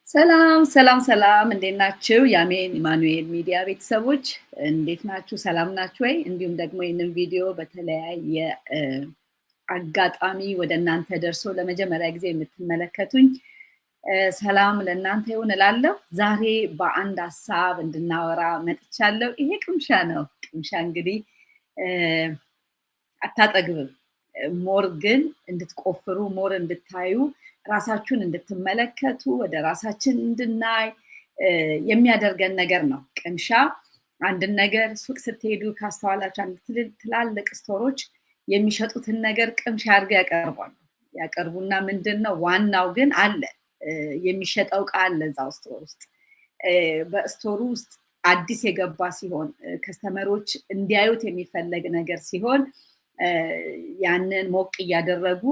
ሰላም ሰላም ሰላም፣ እንዴት ናችሁ? የአሜን ኢማኑኤል ሚዲያ ቤተሰቦች እንዴት ናችሁ? ሰላም ናችሁ ወይ? እንዲሁም ደግሞ ይህንን ቪዲዮ በተለያየ አጋጣሚ ወደ እናንተ ደርሶ ለመጀመሪያ ጊዜ የምትመለከቱኝ ሰላም ለእናንተ ይሁን እላለሁ። ዛሬ በአንድ ሀሳብ እንድናወራ መጥቻለሁ። ይሄ ቅምሻ ነው። ቅምሻ እንግዲህ አታጠግብም። More ግን እንድትቆፍሩ፣ more እንድታዩ፣ ራሳችሁን እንድትመለከቱ፣ ወደ ራሳችን እንድናይ የሚያደርገን ነገር ነው። ቅምሻ አንድን ነገር ሱቅ ስትሄዱ ካስተዋላችሁ አንድ ትላልቅ store ኦች የሚሸጡትን ነገር ቅምሻ አድርገው ያቀርባሉ። ያቀርቡና ምንድን ነው ዋናው ግን አለ፣ የሚሸጠው እቃ አለ እዛው store ውስጥ። በ store ኡ ውስጥ አዲስ የገባ ሲሆን፣ customer ኦች እንዲያዩት የሚፈለግ ነገር ሲሆን፣ ያንን ሞቅ እያደረጉ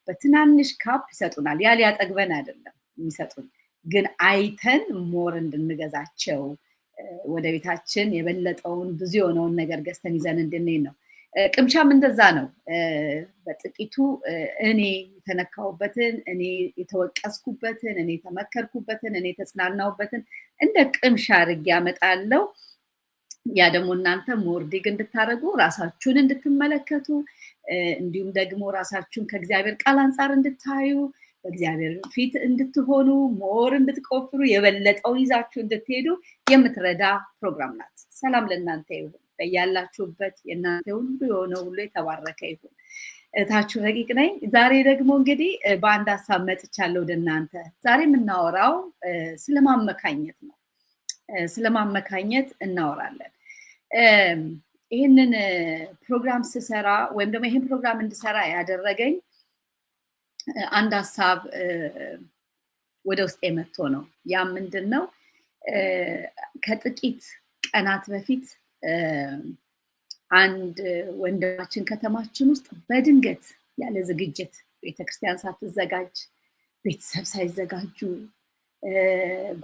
በትናንሽ cup ይሰጡናል። ያ ሊያጠግበን አይደለም የሚሰጡን፣ ግን አይተን more እንድንገዛቸው፣ ወደ ቤታችን የበለጠውን ብዙ የሆነውን ነገር ገዝተን ይዘን እንድንሄድ ነው። ቅምሻም እንደዛ ነው። በጥቂቱ እኔ የተነካሁበትን፣ እኔ የተወቀስኩበትን፣ እኔ የተመከርኩበትን፣ እኔ የተጽናናሁበትን እንደ ቅምሻ አድርጌ አመጣለሁ። ያ ደግሞ እናንተ more dig እንድታደርጉ፣ ራሳችሁን እንድትመለከቱ፣ እንዲሁም ደግሞ ራሳችሁን ከእግዚአብሔር ቃል አንጻር እንድታዩ፣ በእግዚአብሔር ፊት እንድትሆኑ፣ more እንድትቆፍሩ፣ የበለጠውን ይዛችሁ እንድትሄዱ የምትረዳ ፕሮግራም ናት። ሰላም ለእናንተ ይሁን። በያላችሁበት የእናንተ ሁሉ የሆነ ሁሉ የተባረከ ይሁን። እህታችሁ ረቂቅ ነኝ። ዛሬ ደግሞ እንግዲህ በአንድ ሀሳብ መጥቻለሁ ወደ እናንተ። ዛሬ የምናወራው ስለማመካኘት ነው። ስለማመካኘት እናወራለን። ይህንን ፕሮግራም ስሰራ ወይም ደግሞ ይህን ፕሮግራም እንድሰራ ያደረገኝ አንድ ሀሳብ ወደ ውስጤ መጥቶ ነው። ያ ምንድን ነው? ከጥቂት ቀናት በፊት አንድ ወንድማችን ከተማችን ውስጥ በድንገት ያለ ዝግጅት፣ ቤተክርስቲያን ሳትዘጋጅ፣ ቤተሰብ ሳይዘጋጁ፣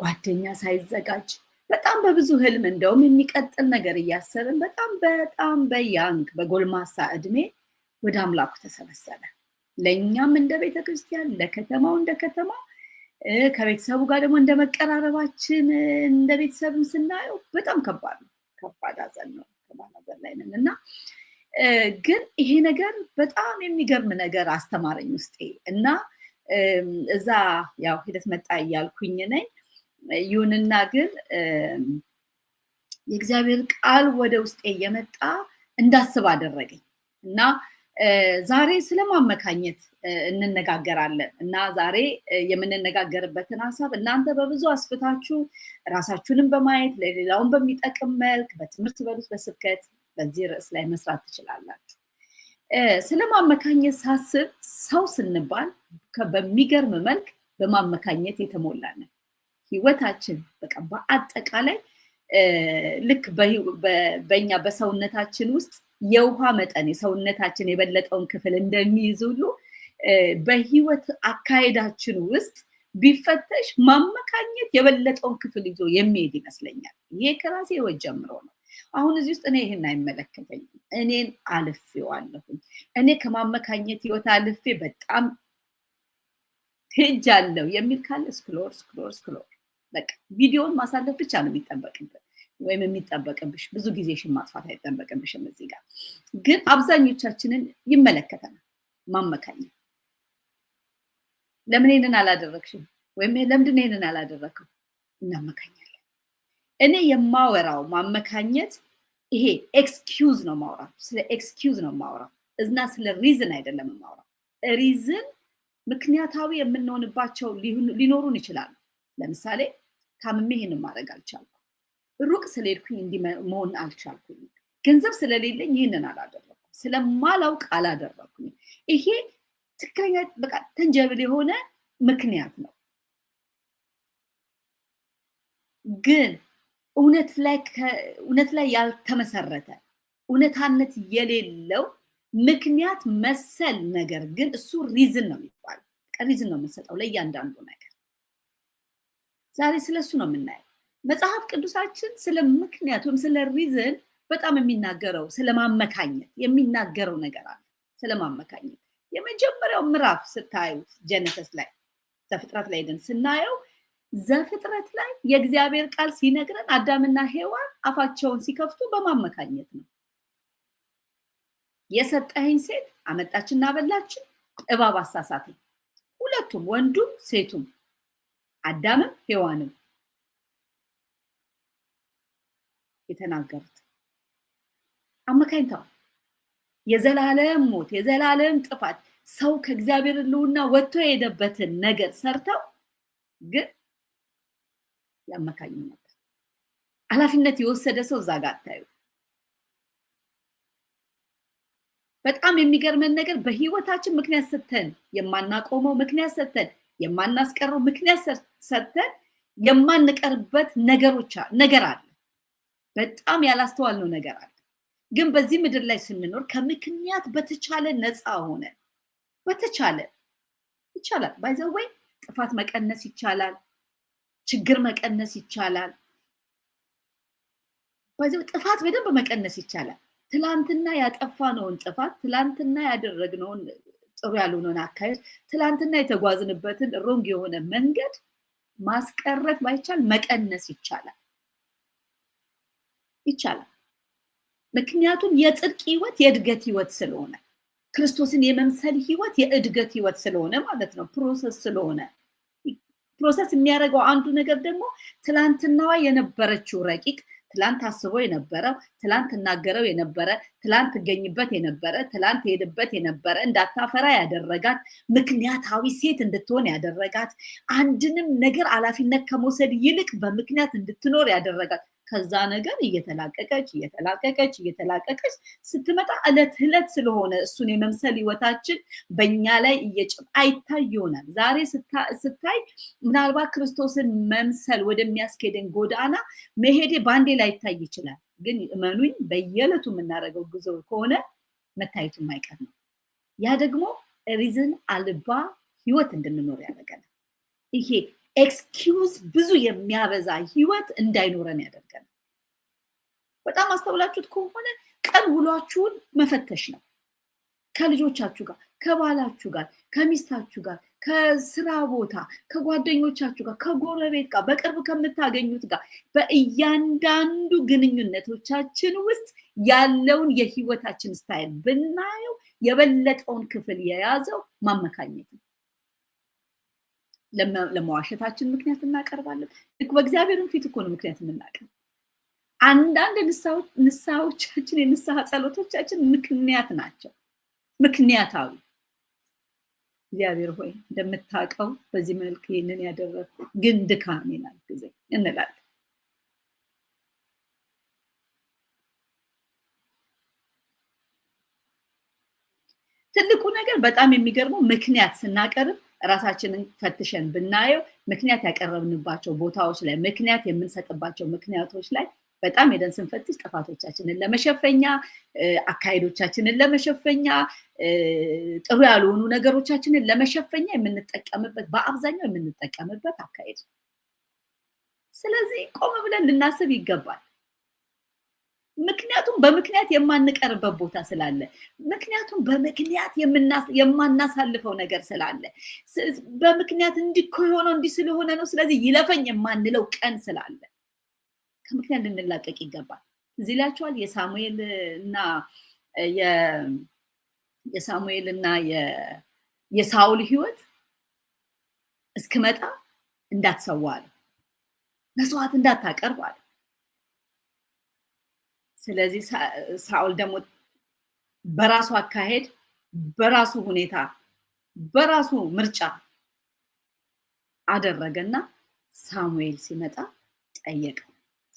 ጓደኛ ሳይዘጋጅ፣ በጣም በብዙ ህልም እንደውም የሚቀጥል ነገር እያሰብን፣ በጣም በጣም በ young በጎልማሳ እድሜ ወደ አምላኩ ተሰበሰበ። ለእኛም እንደ ቤተክርስቲያን፣ ለከተማው እንደ ከተማ፣ ከቤተሰቡ ጋር ደግሞ እንደ መቀራረባችን እንደ ቤተሰብም ስናየው በጣም ከባድ ነው። ከባድ ሀዘን ነው። ከባድ ሀዘን ላይ ነን። እና ግን ይሄ ነገር በጣም የሚገርም ነገር አስተማረኝ ውስጤ። እና እዛ ያው ሂደት መጣ እያልኩኝ ነኝ። ይሁንና ግን የእግዚአብሔር ቃል ወደ ውስጤ እየመጣ እንዳስብ አደረገኝ። እና ዛሬ ስለማመካኘት እንነጋገራለን። እና ዛሬ የምንነጋገርበትን ሀሳብ እናንተ በብዙ አስፍታችሁ ራሳችሁንም በማየት፣ ለሌላውን በሚጠቅም መልክ፣ በትምህርት በሉት በስብከት በዚህ ርዕስ ላይ መስራት ትችላላችሁ። ስለማመካኘት ሳስብ ሰው ስንባል በሚገርም መልክ በማመካኘት የተሞላ ነን። ህይወታችን በቃ በአጠቃላይ ልክ በኛ በሰውነታችን ውስጥ የውሃ መጠን የሰውነታችን የበለጠውን ክፍል እንደሚይዝ ሁሉ፣ በህይወት አካሄዳችን ውስጥ ቢፈተሽ ማመካኘት የበለጠውን ክፍል ይዞ የሚሄድ ይመስለኛል። ይሄ ከራሴ ህይወት ጀምሮ ነው። አሁን እዚህ ውስጥ እኔ ይህን አይመለከተኝም። እኔን አልፌዋለሁኝ። እኔ ከማመካኘት ህይወት አልፌ በጣም ሄጃለሁ የሚል ካለ scroll, scroll, scroll፣ በቃ ቪዲዮውን ማሳለፍ ብቻ ነው የሚጠበቅብን ወይም የሚጠበቅብሽ። ብዙ ጊዜሽን ማጥፋት አይጠበቅብሽም። እዚህ ጋር ግን አብዛኞቻችንን ይመለከተናል ማመካኘት። ለምን ይሄንን አላደረግሽም ወይም ለምንድን ነው ይሄንን አላደረግከው? እናመካኛለን። እኔ የማወራው ማመካኘት ይሄ excuse ነው ማውራው፣ ስለ excuse ነው ማውራው እና ስለ reason አይደለም የማወራው። Reason ምክንያታዊ የምንሆንባቸው ሊኖሩን ይችላሉ። ለምሳሌ ታምሜ ይሄንን ማድረግ አልቻልኩም፣ ሩቅ ስለሄድኩኝ እንዲህ መሆን አልቻልኩኝም፣ ገንዘብ ስለሌለኝ ይህንን አላደረኩም፣ ስለማላውቅ አላደረኩኝም። ይሄ ትክክለኛ በቃ tangible የሆነ ምክንያት ነው። ግን እውነት ላይ ያልተመሰረተ፣ እውነታነት የሌለው ምክንያት መሰል ነገር ግን እሱ reason ነው የሚባለው። Reason ነው የምንሰጠው ለእያንዳንዱ ነገር። ዛሬ ስለሱ ነው የምናየው። መጽሐፍ ቅዱሳችን ስለ ምክንያት ወይም ስለ reason በጣም የሚናገረው፣ ስለ ማመካኘት የሚናገረው ነገር አለ። ስለ ማመካኘት የመጀመሪያው ምዕራፍ ስታዩት Genesis ላይ፣ ዘፍጥረት ላይ ሄደን ስናየው ዘፍጥረት ላይ የእግዚአብሔር ቃል ሲነግረን አዳምና ሔዋን አፋቸውን ሲከፍቱ በማመካኘት ነው። የሰጠኸኝ ሴት አመጣችና በላችን፣ እባብ አሳሳተኝ። ሁለቱም ወንዱም ሴቱም አዳምም ሔዋንም የተናገሩት አመካኝተዋል። የዘላለም ሞት፣ የዘላለም ጥፋት፣ ሰው ከእግዚአብሔር ሕልውና ወጥቶ የሄደበትን ነገር ሰርተው ግን ያመካኙ ነበር። ኃላፊነት የወሰደ ሰው እዛ ጋር አታዩ። በጣም የሚገርመን ነገር በህይወታችን ምክንያት ሰተን የማናቆመው፣ ምክንያት ሰተን የማናስቀረው፣ ምክንያት ሰተን የማንቀርበት ነገሮች ነገር አለ። በጣም ያላስተዋልነው ነገር አለ። ግን በዚህ ምድር ላይ ስንኖር ከምክንያት በተቻለ ነፃ ሆነ በተቻለ ይቻላል። By the way ጥፋት መቀነስ ይቻላል። ችግር መቀነስ ይቻላል። By the way ጥፋት በደንብ መቀነስ ይቻላል። ትላንትና ያጠፋነውን ጥፋት፣ ትላንትና ያደረግነውን ጥሩ ያልሆነውን አካሄድ፣ ትላንትና የተጓዝንበትን wrong የሆነ መንገድ ማስቀረት ባይቻል መቀነስ ይቻላል ይቻላል። ምክንያቱም የጽድቅ ህይወት የእድገት ህይወት ስለሆነ፣ ክርስቶስን የመምሰል ህይወት የእድገት ህይወት ስለሆነ ማለት ነው። Process ስለሆነ process የሚያደርገው አንዱ ነገር ደግሞ ትላንትናዋ የነበረችው ረቂቅ፣ ትላንት አስቦ የነበረው፣ ትላንት ትናገረው የነበረ፣ ትላንት ትገኝበት የነበረ፣ ትላንት ሄድበት የነበረ እንዳታፈራ ያደረጋት፣ ምክንያታዊ ሴት እንድትሆን ያደረጋት፣ አንድንም ነገር ኃላፊነት ከመውሰድ ይልቅ በምክንያት እንድትኖር ያደረጋት፣ ከዛ ነገር እየተላቀቀች እየተላቀቀች እየተላቀቀች ስትመጣ እለት እለት ስለሆነ እሱን የመምሰል ህይወታችን በእኛ ላይ እየጨ አይታይ ይሆናል። ዛሬ ስታይ ምናልባት ክርስቶስን መምሰል ወደሚያስኬደን ጎዳና መሄዴ ባንዴ ላይታይ ይችላል። ግን እመኑኝ በየዕለቱ የምናደርገው ጉዞ ከሆነ መታየቱ የማይቀር ነው። ያ ደግሞ reason አልባ ህይወት እንድንኖር ያደርገናል። ይሄ excuse ብዙ የሚያበዛ ህይወት እንዳይኖረን ያደርገናል። በጣም አስተውላችሁት ከሆነ ቀን ውሏችሁን መፈተሽ ነው። ከልጆቻችሁ ጋር፣ ከባላችሁ ጋር፣ ከሚስታችሁ ጋር፣ ከስራ ቦታ፣ ከጓደኞቻችሁ ጋር፣ ከጎረቤት ጋር፣ በቅርብ ከምታገኙት ጋር፣ በእያንዳንዱ ግንኙነቶቻችን ውስጥ ያለውን የህይወታችን style ብናየው የበለጠውን ክፍል የያዘው ማመካኘት ነው። ለመዋሸታችን ምክንያት እናቀርባለን። ልክ በእግዚአብሔርም ፊት እኮ ነው ምክንያት የምናቀርብ። አንዳንድ ንስሐዎቻችን፣ የንስሐ ጸሎቶቻችን ምክንያት ናቸው። ምክንያታዊ እግዚአብሔር ሆይ እንደምታውቀው በዚህ መልክ ይህንን ያደረግኩት ግን ድካም ይላል ጊዜ እንላለን። ትልቁ ነገር በጣም የሚገርመው ምክንያት ስናቀርብ ራሳችንን ፈትሸን ብናየው ምክንያት ያቀረብንባቸው ቦታዎች ላይ፣ ምክንያት የምንሰጥባቸው ምክንያቶች ላይ በጣም ሄደን ስንፈትሽ ጥፋቶቻችንን ለመሸፈኛ፣ አካሄዶቻችንን ለመሸፈኛ፣ ጥሩ ያልሆኑ ነገሮቻችንን ለመሸፈኛ የምንጠቀምበት፣ በአብዛኛው የምንጠቀምበት አካሄድ ነው። ስለዚህ ቆም ብለን ልናስብ ይገባል። ምክንያቱም በምክንያት የማንቀርበት ቦታ ስላለ፣ ምክንያቱም በምክንያት የማናሳልፈው ነገር ስላለ፣ በምክንያት እንዲህ እኮ የሆነው እንዲህ ስለሆነ ነው፣ ስለዚህ ይለፈኝ የማንለው ቀን ስላለ ከምክንያት ልንላቀቅ ይገባል። እዚህ ይላችኋል የሳሙኤልና የሳውል ህይወት እስክመጣ እንዳትሰዋ አለ፣ መስዋዕት እንዳታቀርብ አለ። ስለዚህ ሳኦል ደግሞ በራሱ አካሄድ፣ በራሱ ሁኔታ፣ በራሱ ምርጫ አደረገና ሳሙኤል ሲመጣ ጠየቀው።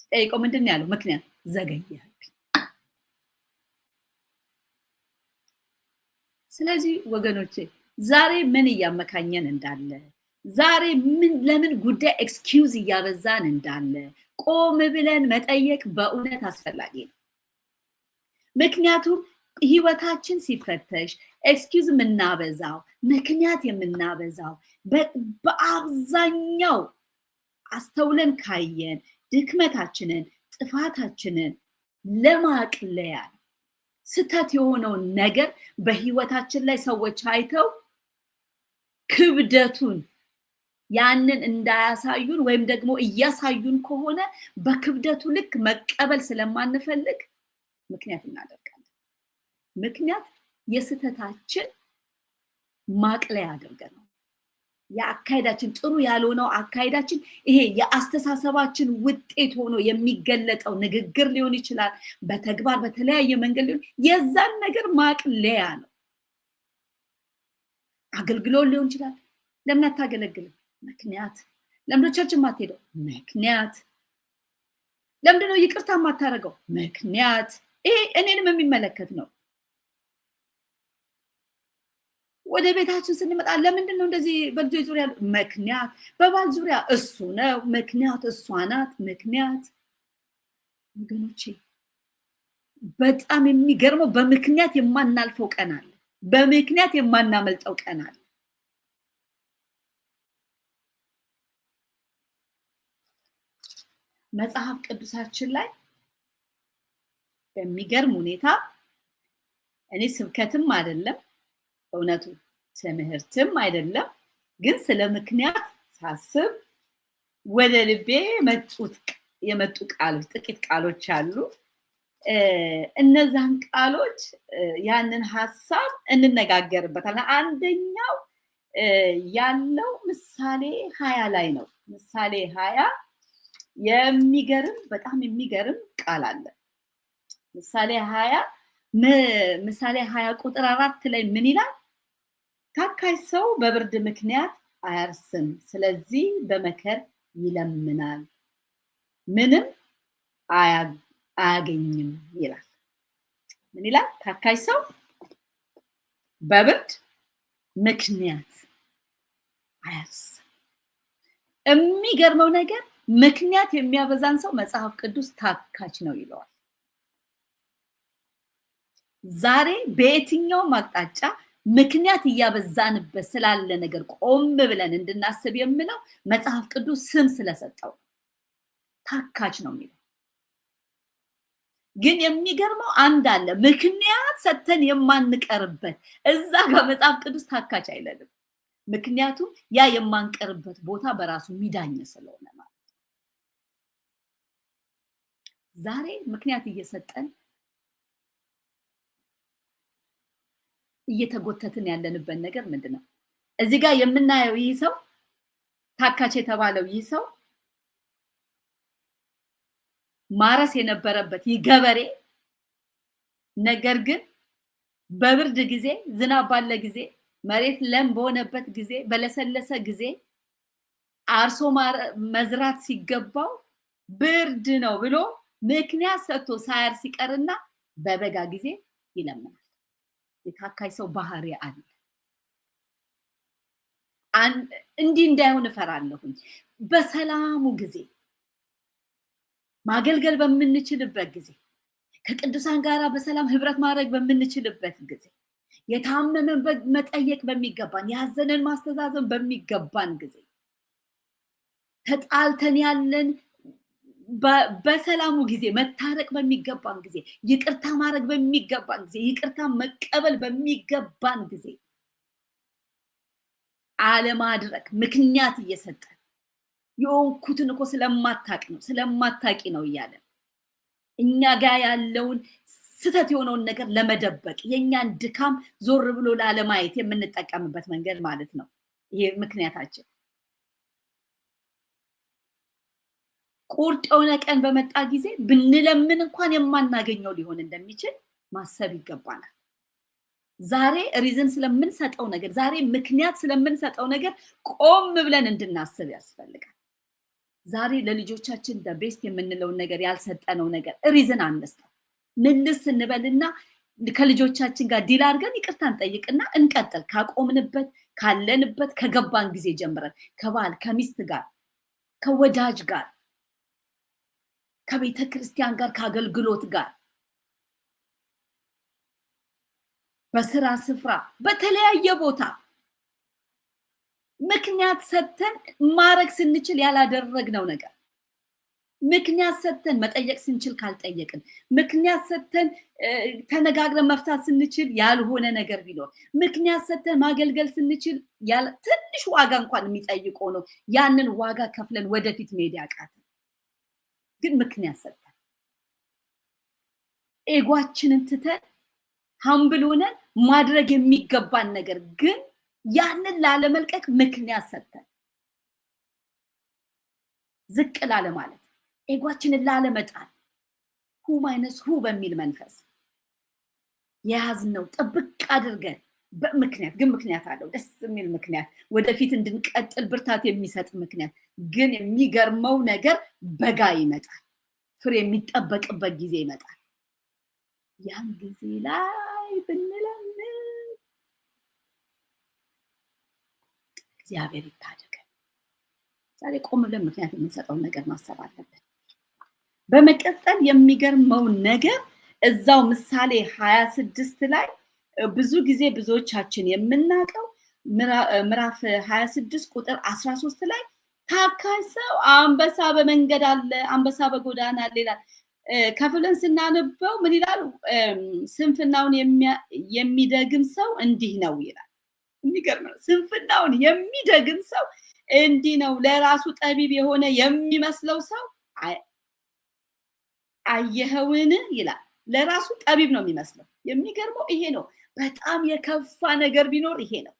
ሲጠይቀው ምንድን ነው ያለው? ምክንያት ዘገየህብኝ። ስለዚህ ወገኖቼ ዛሬ ምን እያመካኘን እንዳለ፣ ዛሬ ምን ለምን ጉዳይ excuse እያበዛን እንዳለ ቆም ብለን መጠየቅ በእውነት አስፈላጊ ነው። ምክንያቱም ህይወታችን ሲፈተሽ excuse የምናበዛው፣ ምክንያት የምናበዛው በአብዛኛው አስተውለን ካየን ድክመታችንን፣ ጥፋታችንን ለማቅለያ ስተት የሆነውን ነገር በህይወታችን ላይ ሰዎች አይተው ክብደቱን ያንን እንዳያሳዩን ወይም ደግሞ እያሳዩን ከሆነ በክብደቱ ልክ መቀበል ስለማንፈልግ ምክንያት እናደርጋለን። ምክንያት የስተታችን ማቅለያ አድርገን ነው። የአካሄዳችን ጥሩ ያልሆነው አካሄዳችን ይሄ የአስተሳሰባችን ውጤት ሆኖ የሚገለጠው ንግግር ሊሆን ይችላል፣ በተግባር በተለያየ መንገድ ሊሆን የዛን ነገር ማቅለያ ነው። አገልግሎት ሊሆን ይችላል። ለምን አታገለግልም? ምክንያት። ለምንድን ነው church የማትሄደው? ምክንያት። ለምንድን ነው ይቅርታ የማታደርገው? ምክንያት። ይሄ እኔንም የሚመለከት ነው። ወደ ቤታችን ስንመጣ ለምንድን ነው እንደዚህ በልጆች ዙሪያ? ምክንያት። በባል ዙሪያ እሱ ነው ምክንያት፣ እሷ ናት ምክንያት። ወገኖቼ በጣም የሚገርመው በምክንያት የማናልፈው ቀን አለ። በምክንያት የማናመልጠው ቀን አለ። መጽሐፍ ቅዱሳችን ላይ በሚገርም ሁኔታ እኔ ስብከትም አይደለም በእውነቱ ትምህርትም አይደለም፣ ግን ስለ ምክንያት ሳስብ ወደ ልቤ የመጡ ቃሎች ጥቂት ቃሎች አሉ። እነዛን ቃሎች ያንን ሐሳብ እንነጋገርበታለን። አንደኛው ያለው ምሳሌ 20 ላይ ነው። ምሳሌ 20 የሚገርም በጣም የሚገርም ቃል አለ። ምሳሌ 20 ምሳሌ 20 ቁጥር 4 ላይ ምን ይላል? ታካች ሰው በብርድ ምክንያት አያርስም፣ ስለዚህ በመከር ይለምናል፣ ምንም አያገኝም ይላል። ምን ይላል? ታካች ሰው በብርድ ምክንያት አያርስም። የሚገርመው ነገር ምክንያት የሚያበዛን ሰው መጽሐፍ ቅዱስ ታካች ነው ይለዋል። ዛሬ በየትኛውም አቅጣጫ ምክንያት እያበዛንበት ስላለ ነገር ቆም ብለን እንድናስብ የምለው መጽሐፍ ቅዱስ ስም ስለሰጠው ታካች ነው የሚለው። ግን የሚገርመው አንድ አለ፣ ምክንያት ሰጥተን የማንቀርበት። እዛ ጋር መጽሐፍ ቅዱስ ታካች አይለንም። ምክንያቱም ያ የማንቀርበት ቦታ በራሱ የሚዳኝ ስለሆነ ማለት ነው። ዛሬ ምክንያት እየሰጠን እየተጎተትን ያለንበት ነገር ምንድነው? እዚህ ጋር የምናየው ይህ ሰው ታካች የተባለው ይህ ሰው ማረስ የነበረበት ይህ ገበሬ፣ ነገር ግን በብርድ ጊዜ፣ ዝናብ ባለ ጊዜ፣ መሬት ለም በሆነበት ጊዜ፣ በለሰለሰ ጊዜ አርሶ መዝራት ሲገባው ብርድ ነው ብሎ ምክንያት ሰጥቶ ሳያርስ ይቀርና በበጋ ጊዜ ይለምናል። የታካይ ሰው ባህሪ አለ። እንዲህ እንዳይሆን እፈራለሁኝ። በሰላሙ ጊዜ ማገልገል በምንችልበት ጊዜ፣ ከቅዱሳን ጋር በሰላም ህብረት ማድረግ በምንችልበት ጊዜ፣ የታመመን መጠየቅ በሚገባን፣ ያዘነን ማስተዛዘን በሚገባን ጊዜ፣ ተጣልተን ያለን በሰላሙ ጊዜ መታረቅ በሚገባን ጊዜ፣ ይቅርታ ማድረግ በሚገባን ጊዜ፣ ይቅርታ መቀበል በሚገባን ጊዜ አለማድረግ ምክንያት እየሰጠን የሆንኩትን እኮ ስለማታቅ ነው ስለማታቂ ነው እያለ እኛ ጋር ያለውን ስህተት የሆነውን ነገር ለመደበቅ የኛን ድካም ዞር ብሎ ላለማየት የምንጠቀምበት መንገድ ማለት ነው። ይሄ ምክንያታችን። ቁርጥ የሆነ ቀን በመጣ ጊዜ ብንለምን እንኳን የማናገኘው ሊሆን እንደሚችል ማሰብ ይገባናል። ዛሬ reason ስለምንሰጠው ነገር፣ ዛሬ ምክንያት ስለምንሰጠው ነገር ቆም ብለን እንድናስብ ያስፈልጋል። ዛሬ ለልጆቻችን the best የምንለውን ነገር ያልሰጠነው ነገር reason አንስጠው። ምልስ እንበልና ከልጆቻችን ጋር deal አድርገን ይቅርታ እንጠይቅና እንቀጥል። ካቆምንበት፣ ካለንበት፣ ከገባን ጊዜ ጀምረን ከባል ከሚስት ጋር፣ ከወዳጅ ጋር፣ ከቤተ ክርስቲያን ጋር፣ ከአገልግሎት ጋር፣ በስራ ስፍራ፣ በተለያየ ቦታ ምክንያት ሰጥተን ማድረግ ስንችል ያላደረግነው ነገር ምክንያት ሰጥተን መጠየቅ ስንችል ካልጠየቅን፣ ምክንያት ሰጥተን ተነጋግረን መፍታት ስንችል ያልሆነ ነገር ቢኖር፣ ምክንያት ሰጥተን ማገልገል ስንችል ትንሽ ዋጋ እንኳን የሚጠይቅ ሆኖ ያንን ዋጋ ከፍለን ወደፊት መሄድ ያቃተን፣ ግን ምክንያት ሰጥተን ego ኣችንን ትተን humble ሆነን ማድረግ የሚገባን ነገር ግን ያንን ላለመልቀቅ ምክንያት ሰጥተን ዝቅ ላለማለት፣ ego ኣችንን ላለመጣል፣ who minus who በሚል መንፈስ የያዝነው ጥብቅ አድርገን በምክንያት ግን ምክንያት አለው፣ ደስ የሚል ምክንያት፣ ወደፊት እንድንቀጥል ብርታት የሚሰጥ ምክንያት። ግን የሚገርመው ነገር በጋ ይመጣል፣ ፍሬ የሚጠበቅበት ጊዜ ይመጣል። ያን ጊዜ ላይ ብንለምን እግዚአብሔር ይታደገን። ዛሬ ቆም ብለን ምክንያት የምንሰጠውን ነገር ማሰብ አለብን። በመቀጠል የሚገርመው ነገር እዛው ምሳሌ 26 ላይ ብዙ ጊዜ ብዙዎቻችን የምናውቀው ምዕራፍ 26 ቁጥር 13 ላይ ታካች ሰው አንበሳ በመንገድ አለ፣ አንበሳ በጎዳና አለ ይላል። ከፍለን ስናነበው ምን ይላል? ስንፍናውን የሚደግም ሰው እንዲህ ነው ይላል። የሚገርም ነው። ስንፍናውን የሚደግም ሰው እንዲህ ነው፣ ለራሱ ጠቢብ የሆነ የሚመስለው ሰው አየኸውን ይላል። ለራሱ ጠቢብ ነው የሚመስለው። የሚገርመው ይሄ ነው። በጣም የከፋ ነገር ቢኖር ይሄ ነው።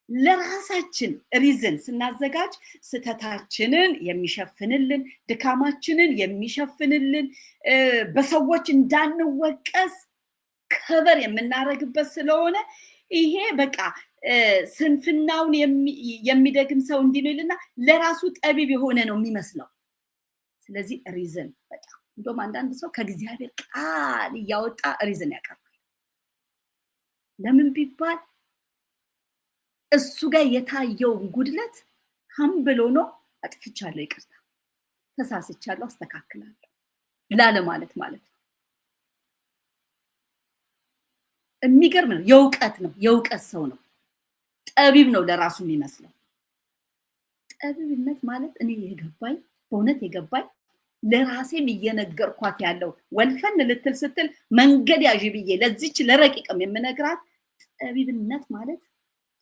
ለራሳችን reason ስናዘጋጅ ስህተታችንን የሚሸፍንልን፣ ድካማችንን የሚሸፍንልን፣ በሰዎች እንዳንወቀስ cover የምናደርግበት ስለሆነ ይሄ በቃ ስንፍናውን የሚደግም ሰው እንዲህ ነው ይልና ለራሱ ጠቢብ የሆነ ነው የሚመስለው። ስለዚህ reason በጣም እንደውም አንዳንድ ሰው ከእግዚአብሔር ቃል እያወጣ reason ያቀርባል። ለምን ቢባል እሱ ጋር የታየውን ጉድለት humble ሆኖ አጥፍቻለሁ፣ ይቅርታ፣ ተሳስቻለሁ፣ አስተካክላለሁ ላለማለት ማለት ነው። የሚገርም ነው። የእውቀት ነው፣ የእውቀት ሰው ነው፣ ጠቢብ ነው ለራሱ የሚመስለው። ጠቢብነት ማለት እኔ የገባኝ በእውነት የገባኝ ለራሴም እየነገርኳት ያለው ወልፈን ልትል ስትል መንገድ ያዥ ብዬ ለዚች ለረቂቅም የምነግራት ጠቢብነት ማለት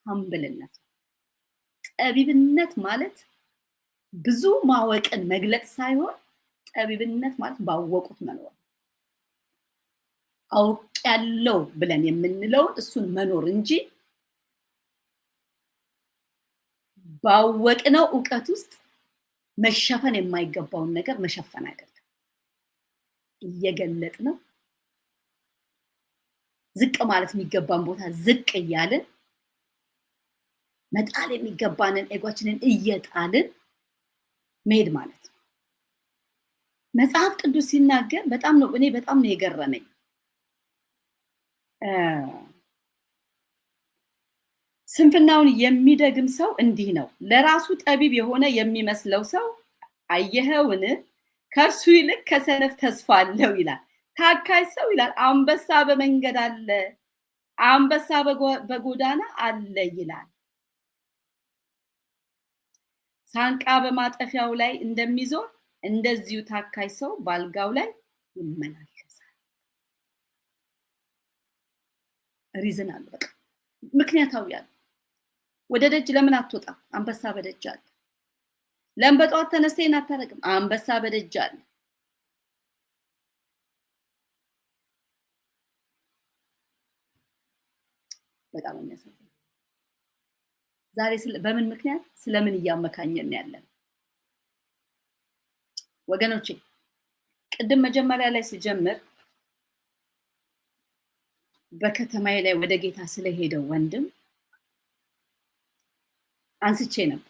humble ነት ነው። ጠቢብነት ማለት ብዙ ማወቅን መግለጽ ሳይሆን ጠቢብነት ማለት ባወቁት መኖር፣ አውቄያለሁ ብለን የምንለውን እሱን መኖር እንጂ ባወቅነው እውቀት ውስጥ መሸፈን የማይገባውን ነገር መሸፈን አይደለም። እየገለጥ ነው፣ ዝቅ ማለት የሚገባን ቦታ ዝቅ እያልን፣ መጣል የሚገባንን ኤጓችንን እየጣልን መሄድ ማለት ነው። መጽሐፍ ቅዱስ ሲናገር በጣም ነው፣ እኔ በጣም ነው የገረመኝ። ስንፍናውን የሚደግም ሰው እንዲህ ነው፣ ለራሱ ጠቢብ የሆነ የሚመስለው ሰው አየኸውን? ከእርሱ ይልቅ ከሰነፍ ተስፋ አለው ይላል። ታካች ሰው ይላል አንበሳ በመንገድ አለ፣ አንበሳ በጎዳና አለ ይላል። ሳንቃ በማጠፊያው ላይ እንደሚዞር እንደዚሁ ታካች ሰው ባልጋው ላይ ይመላለሳል። reason አለ፣ በቃ ምክንያታዊ አለ። ወደ ደጅ ለምን አትወጣም? አንበሳ በደጅ አለ። ለምን በጠዋት ተነስተህ አታረግም? አንበሳ በደጅ አለ። በጣም የሚያሳዝን ዛሬ በምን ምክንያት ስለምን እያመካኘን ያለን ወገኖቼ? ቅድም መጀመሪያ ላይ ስጀምር በከተማዬ ላይ ወደ ጌታ ስለሄደው ወንድም አንስቼ ነበር።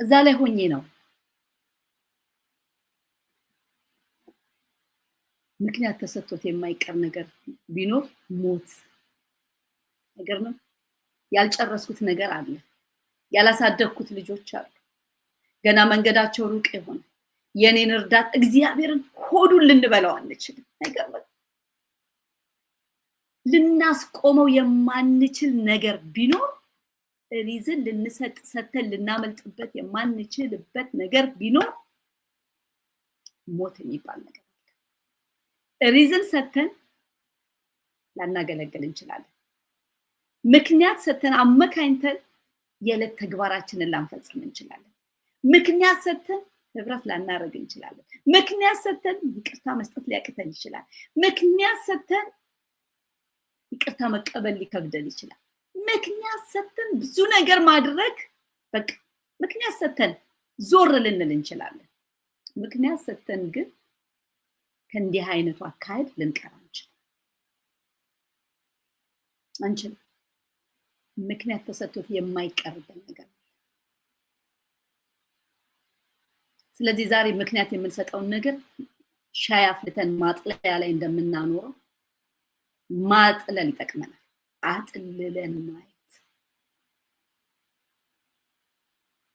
እዛ ላይ ሆኜ ነው ምክንያት ተሰጥቶት የማይቀር ነገር ቢኖር ሞት ነገር ነው። ያልጨረስኩት ነገር አለ። ያላሳደግኩት ልጆች አሉ። ገና መንገዳቸው ሩቅ የሆነ የኔን እርዳት እግዚአብሔርን ሆዱን ልንበላው አንችልም። ነገር ልናስቆመው የማንችል ነገር ቢኖር Reason ልንሰጥ ሰተን ልናመልጥበት የማንችልበት ነገር ቢኖር ሞት የሚባል ነገር አለ። Reason ሰተን ላናገለግል እንችላለን። ምክንያት ሰተን አመካኝተን የዕለት ተግባራችንን ላንፈጽም እንችላለን። ምክንያት ሰተን ህብረት ላናደርግ እንችላለን። ምክንያት ሰተን ይቅርታ መስጠት ሊያቅተን ይችላል። ምክንያት ሰተን ይቅርታ መቀበል ሊከብደን ይችላል። ምክንያት ሰተን ብዙ ነገር ማድረግ በቃ ምክንያት ሰተን ዞር ልንል እንችላለን። ምክንያት ሰተን ግን ከእንዲህ አይነቱ አካሄድ ልንቀር አንችልም። ምክንያት ተሰጥቶት የማይቀርበት ነገር። ስለዚህ ዛሬ ምክንያት የምንሰጠውን ነገር ሻይ አፍልተን ማጥለያ ላይ እንደምናኖረው ማጥለል ይጠቅመናል። አጥልለን ማየት።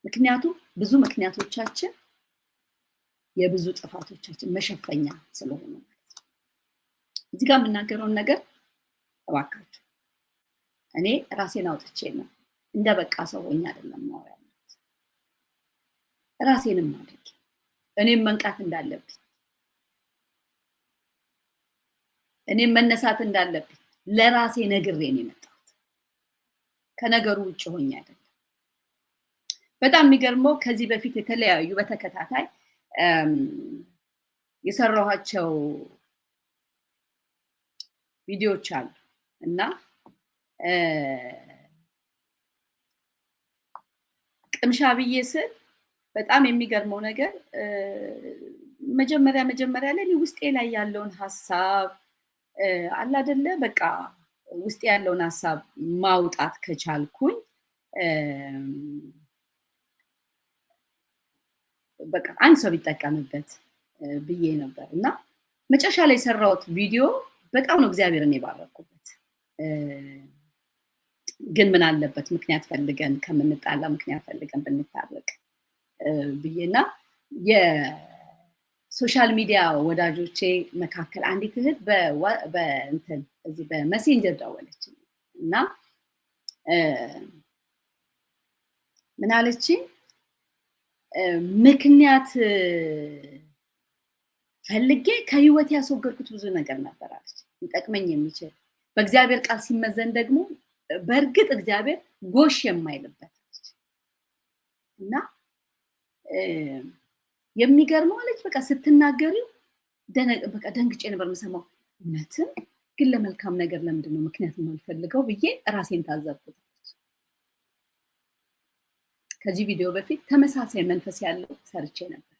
ምክንያቱም ብዙ ምክንያቶቻችን የብዙ ጥፋቶቻችን መሸፈኛ ስለሆኑ ማለት ነው። እዚህ ጋር የምናገረውን ነገር እባካችሁ እኔ ራሴን አውጥቼ ነው እንደ በቃ ሰው ሆኜ አይደለም ማወራ ያለሁት። ራሴንም አድርጌ እኔም መንቃት እንዳለብኝ፣ እኔም መነሳት እንዳለብኝ ለራሴ ነግሬ ነው የመጣሁት። ከነገሩ ውጭ ሆኜ አይደለም። በጣም የሚገርመው ከዚህ በፊት የተለያዩ በተከታታይ የሰራኋቸው ቪዲዮዎች አሉ እና ቅምሻ ብዬ ስል በጣም የሚገርመው ነገር መጀመሪያ ላይ ውስጤ ላይ ያለውን ሀሳብ አለ አይደለ፣ በቃ ውስጤ ያለውን ሀሳብ ማውጣት ከቻልኩኝ በቃ አንድ ሰው ቢጠቀምበት ብዬ ነበር እና መጨረሻ ላይ የሰራሁት ቪዲዮ በጣም ነው እግዚአብሔርን የባረኩበት። ግን ምን አለበት ምክንያት ፈልገን ከምንጣላ ምክንያት ፈልገን ብንታረቅ ብዬና የ social media ወዳጆቼ መካከል አንዲት እህት በእንትን እዚህ በ Messenger ደወለች እና ምን አለችኝ? ምክንያት ፈልጌ ከህይወት ያስወገድኩት ብዙ ነገር ነበር አለች። ሊጠቅመኝ የሚችል በእግዚአብሔር ቃል ሲመዘን ደግሞ በእርግጥ እግዚአብሔር ጎሽ የማይልበት አለች። እና የሚገርመው አለች በቃ ስትናገሪው በቃ ደንግጬ ነበር የምሰማው። እውነትም ግን ለመልካም ነገር ለምንድን ነው ምክንያት የማልፈልገው ብዬ ራሴን ታዘብኩት። ከዚህ ቪዲዮ በፊት ተመሳሳይ መንፈስ ያለው ሰርቼ ነበር።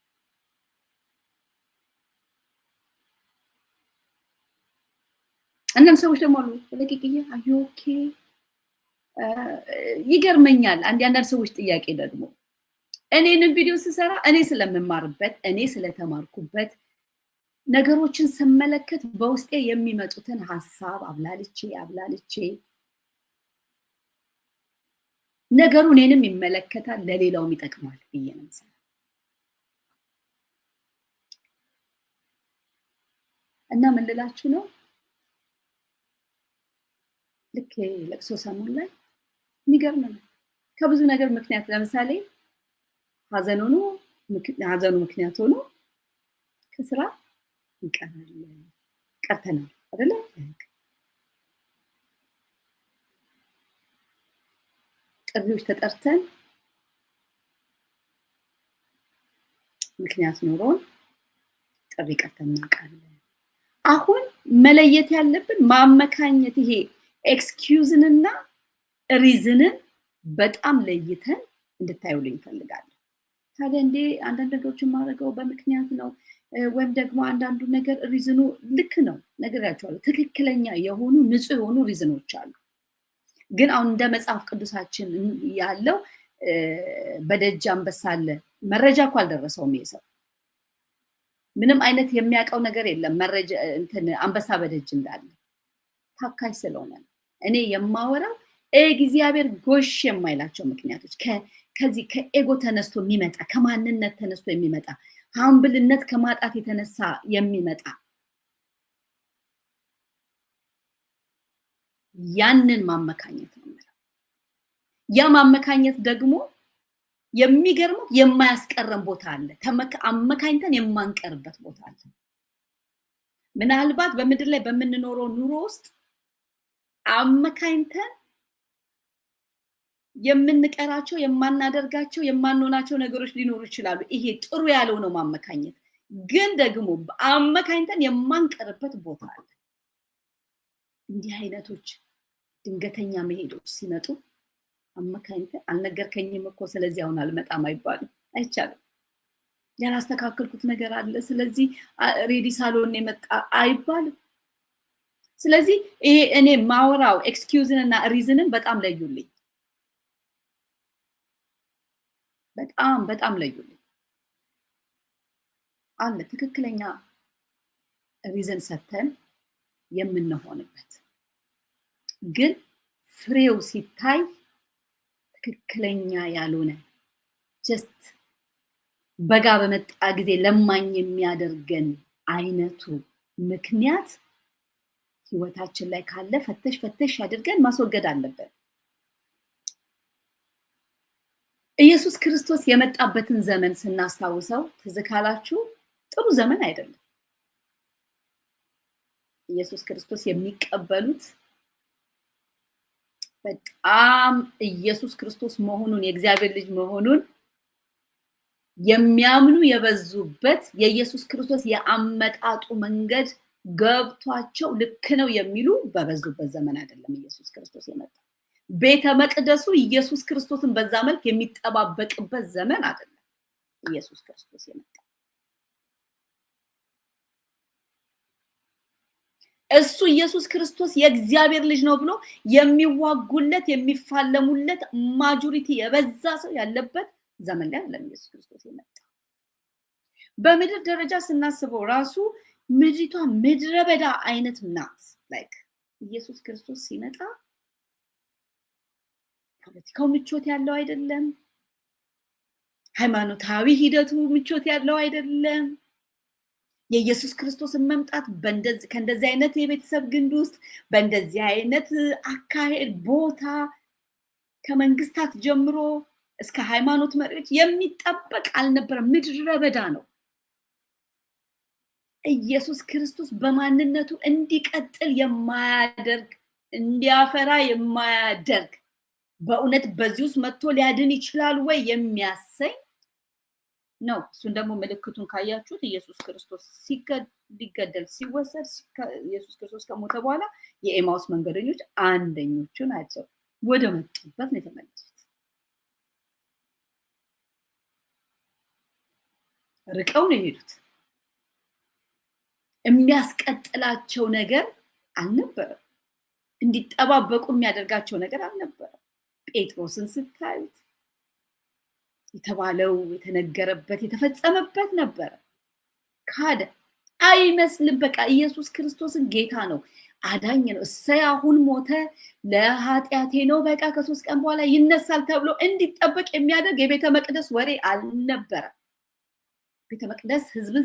አንዳንድ ሰዎች ደግሞ አሉ ለቂቅዬ are you okay ይገርመኛል። አንዳንድ ሰዎች ጥያቄ ደግሞ እኔንም ቪዲዮ ስሰራ እኔ ስለምማርበት እኔ ስለተማርኩበት ነገሮችን ስመለከት በውስጤ የሚመጡትን ሀሳብ አብላልቼ ነገሩ እኔንም ይመለከታል ለሌላውም ይጠቅማል ብዬ ነው የምሰራው። እና ምን ልላችሁ ነው፣ ልክ ለቅሶ ሰሞን ላይ የሚገርም ነው። ከብዙ ነገር ምክንያት ለምሳሌ ሀዘኑ ምክንያት ሆኖ ከስራ እንቀራለን ቀርተናል አይደለ? ጥሪዎች ተጠርተን ምክንያት ኖሮን ጥሪ ቀርተን እናውቃለን። አሁን መለየት ያለብን ማመካኘት ይሄ excuse ንና reason ን በጣም ለይተን እንድታዩልኝ እፈልጋለሁ። ታዲያ እንዴ አንዳንድ ነገሮችን ማድረገው በምክንያት ነው ወይም ደግሞ አንዳንዱ ነገር reason ኑ ልክ ነው ነግሬያቸዋለሁ። ትክክለኛ የሆኑ ንጹህ የሆኑ reason ኖች አሉ። ግን አሁን እንደ መጽሐፍ ቅዱሳችን ያለው በደጅ አንበሳ አለ። መረጃ እኮ አልደረሰውም ይሄ ሰው፣ ምንም አይነት የሚያውቀው ነገር የለም። መረጃ እንትን አንበሳ በደጅ እንዳለ ታካይ ስለሆነ ነው። እኔ የማወራው እግዚአብሔር ጎሽ የማይላቸው ምክንያቶች ከዚህ ከ ego ተነስቶ የሚመጣ ከማንነት ተነስቶ የሚመጣ humble ነት ከማጣት የተነሳ የሚመጣ ያንን ማመካኘት ነው የምለው። ያ ማመካኘት ደግሞ የሚገርመው የማያስቀረን ቦታ አለ። አመካኝተን የማንቀርበት ቦታ አለ። ምናልባት በምድር ላይ በምንኖረው ኑሮ ውስጥ አመካኝተን የምንቀራቸው፣ የማናደርጋቸው፣ የማንሆናቸው ነገሮች ሊኖሩ ይችላሉ። ይሄ ጥሩ ያለው ነው ማመካኘት። ግን ደግሞ አመካኝተን የማንቀርበት ቦታ አለ። እንዲህ አይነቶች ድንገተኛ መሄዶች ሲመጡ አመካኝተን አልነገርከኝም እኮ ስለዚህ አሁን አልመጣም አይባልም፣ አይቻልም። ያላስተካከልኩት ነገር አለ ስለዚህ ready ሳልሆን የመጣ አይባልም። ስለዚህ ይሄ እኔ ማወራው excuse ን እና reason ን በጣም ለዩልኝ፣ በጣም በጣም ለዩልኝ። አለ ትክክለኛ reason ሰተን የምንሆንበት፣ ግን ፍሬው ሲታይ ትክክለኛ ያልሆነ just በጋ በመጣ ጊዜ ለማኝ የሚያደርገን አይነቱ ምክንያት ህይወታችን ላይ ካለ ፈተሽ ፈተሽ አድርገን ማስወገድ አለብን። ኢየሱስ ክርስቶስ የመጣበትን ዘመን ስናስታውሰው ትዝ ካላችሁ ጥሩ ዘመን አይደለም። ኢየሱስ ክርስቶስ የሚቀበሉት በጣም ኢየሱስ ክርስቶስ መሆኑን የእግዚአብሔር ልጅ መሆኑን የሚያምኑ የበዙበት፣ የኢየሱስ ክርስቶስ የአመጣጡ መንገድ ገብቷቸው ልክ ነው የሚሉ በበዙበት ዘመን አይደለም ኢየሱስ ክርስቶስ የመጣው። ቤተ መቅደሱ ኢየሱስ ክርስቶስን በዛ መልክ የሚጠባበቅበት ዘመን አይደለም ኢየሱስ ክርስቶስ የመጣው። እሱ ኢየሱስ ክርስቶስ የእግዚአብሔር ልጅ ነው ብሎ የሚዋጉለት የሚፋለሙለት ማጆሪቲ የበዛ ሰው ያለበት ዘመን ላይ አይደለም ኢየሱስ ክርስቶስ የመጣው። በምድር ደረጃ ስናስበው ራሱ ምድሪቷ ምድረ በዳ አይነት ናት። Like ኢየሱስ ክርስቶስ ሲመጣ ፖለቲካው ምቾት ያለው አይደለም። ሃይማኖታዊ ሂደቱ ምቾት ያለው አይደለም። የኢየሱስ ክርስቶስን መምጣት ከእንደዚህ አይነት የቤተሰብ ግንድ ውስጥ በእንደዚህ አይነት አካሄድ ቦታ ከመንግስታት ጀምሮ እስከ ሃይማኖት መሪዎች የሚጠበቅ አልነበረም። ምድረ በዳ ነው። ኢየሱስ ክርስቶስ በማንነቱ እንዲቀጥል የማያደርግ፣ እንዲያፈራ የማያደርግ፣ በእውነት በዚህ ውስጥ መጥቶ ሊያድን ይችላል ወይ የሚያሰኝ ነው። እሱን ደግሞ ምልክቱን ካያችሁት ኢየሱስ ክርስቶስ ሊገደል ሲወሰድ፣ ኢየሱስ ክርስቶስ ከሞተ በኋላ የኤማውስ መንገደኞች አንደኞቹ ናቸው። ወደ መጡበት ነው የተመለሱት። ርቀው ነው የሄዱት። የሚያስቀጥላቸው ነገር አልነበረም። እንዲጠባበቁ የሚያደርጋቸው ነገር አልነበረም። ጴጥሮስን ስታዩት የተባለው የተነገረበት የተፈጸመበት ነበረ። ካደ። አይመስልም። በቃ ኢየሱስ ክርስቶስን ጌታ ነው፣ አዳኝ ነው፣ እሰይ አሁን ሞተ ለኃጢአቴ ነው፣ በቃ ከ3 ቀን በኋላ ይነሳል ተብሎ እንዲጠበቅ የሚያደርግ የቤተ መቅደስ ወሬ አልነበረም። ቤተ መቅደስ ህዝብን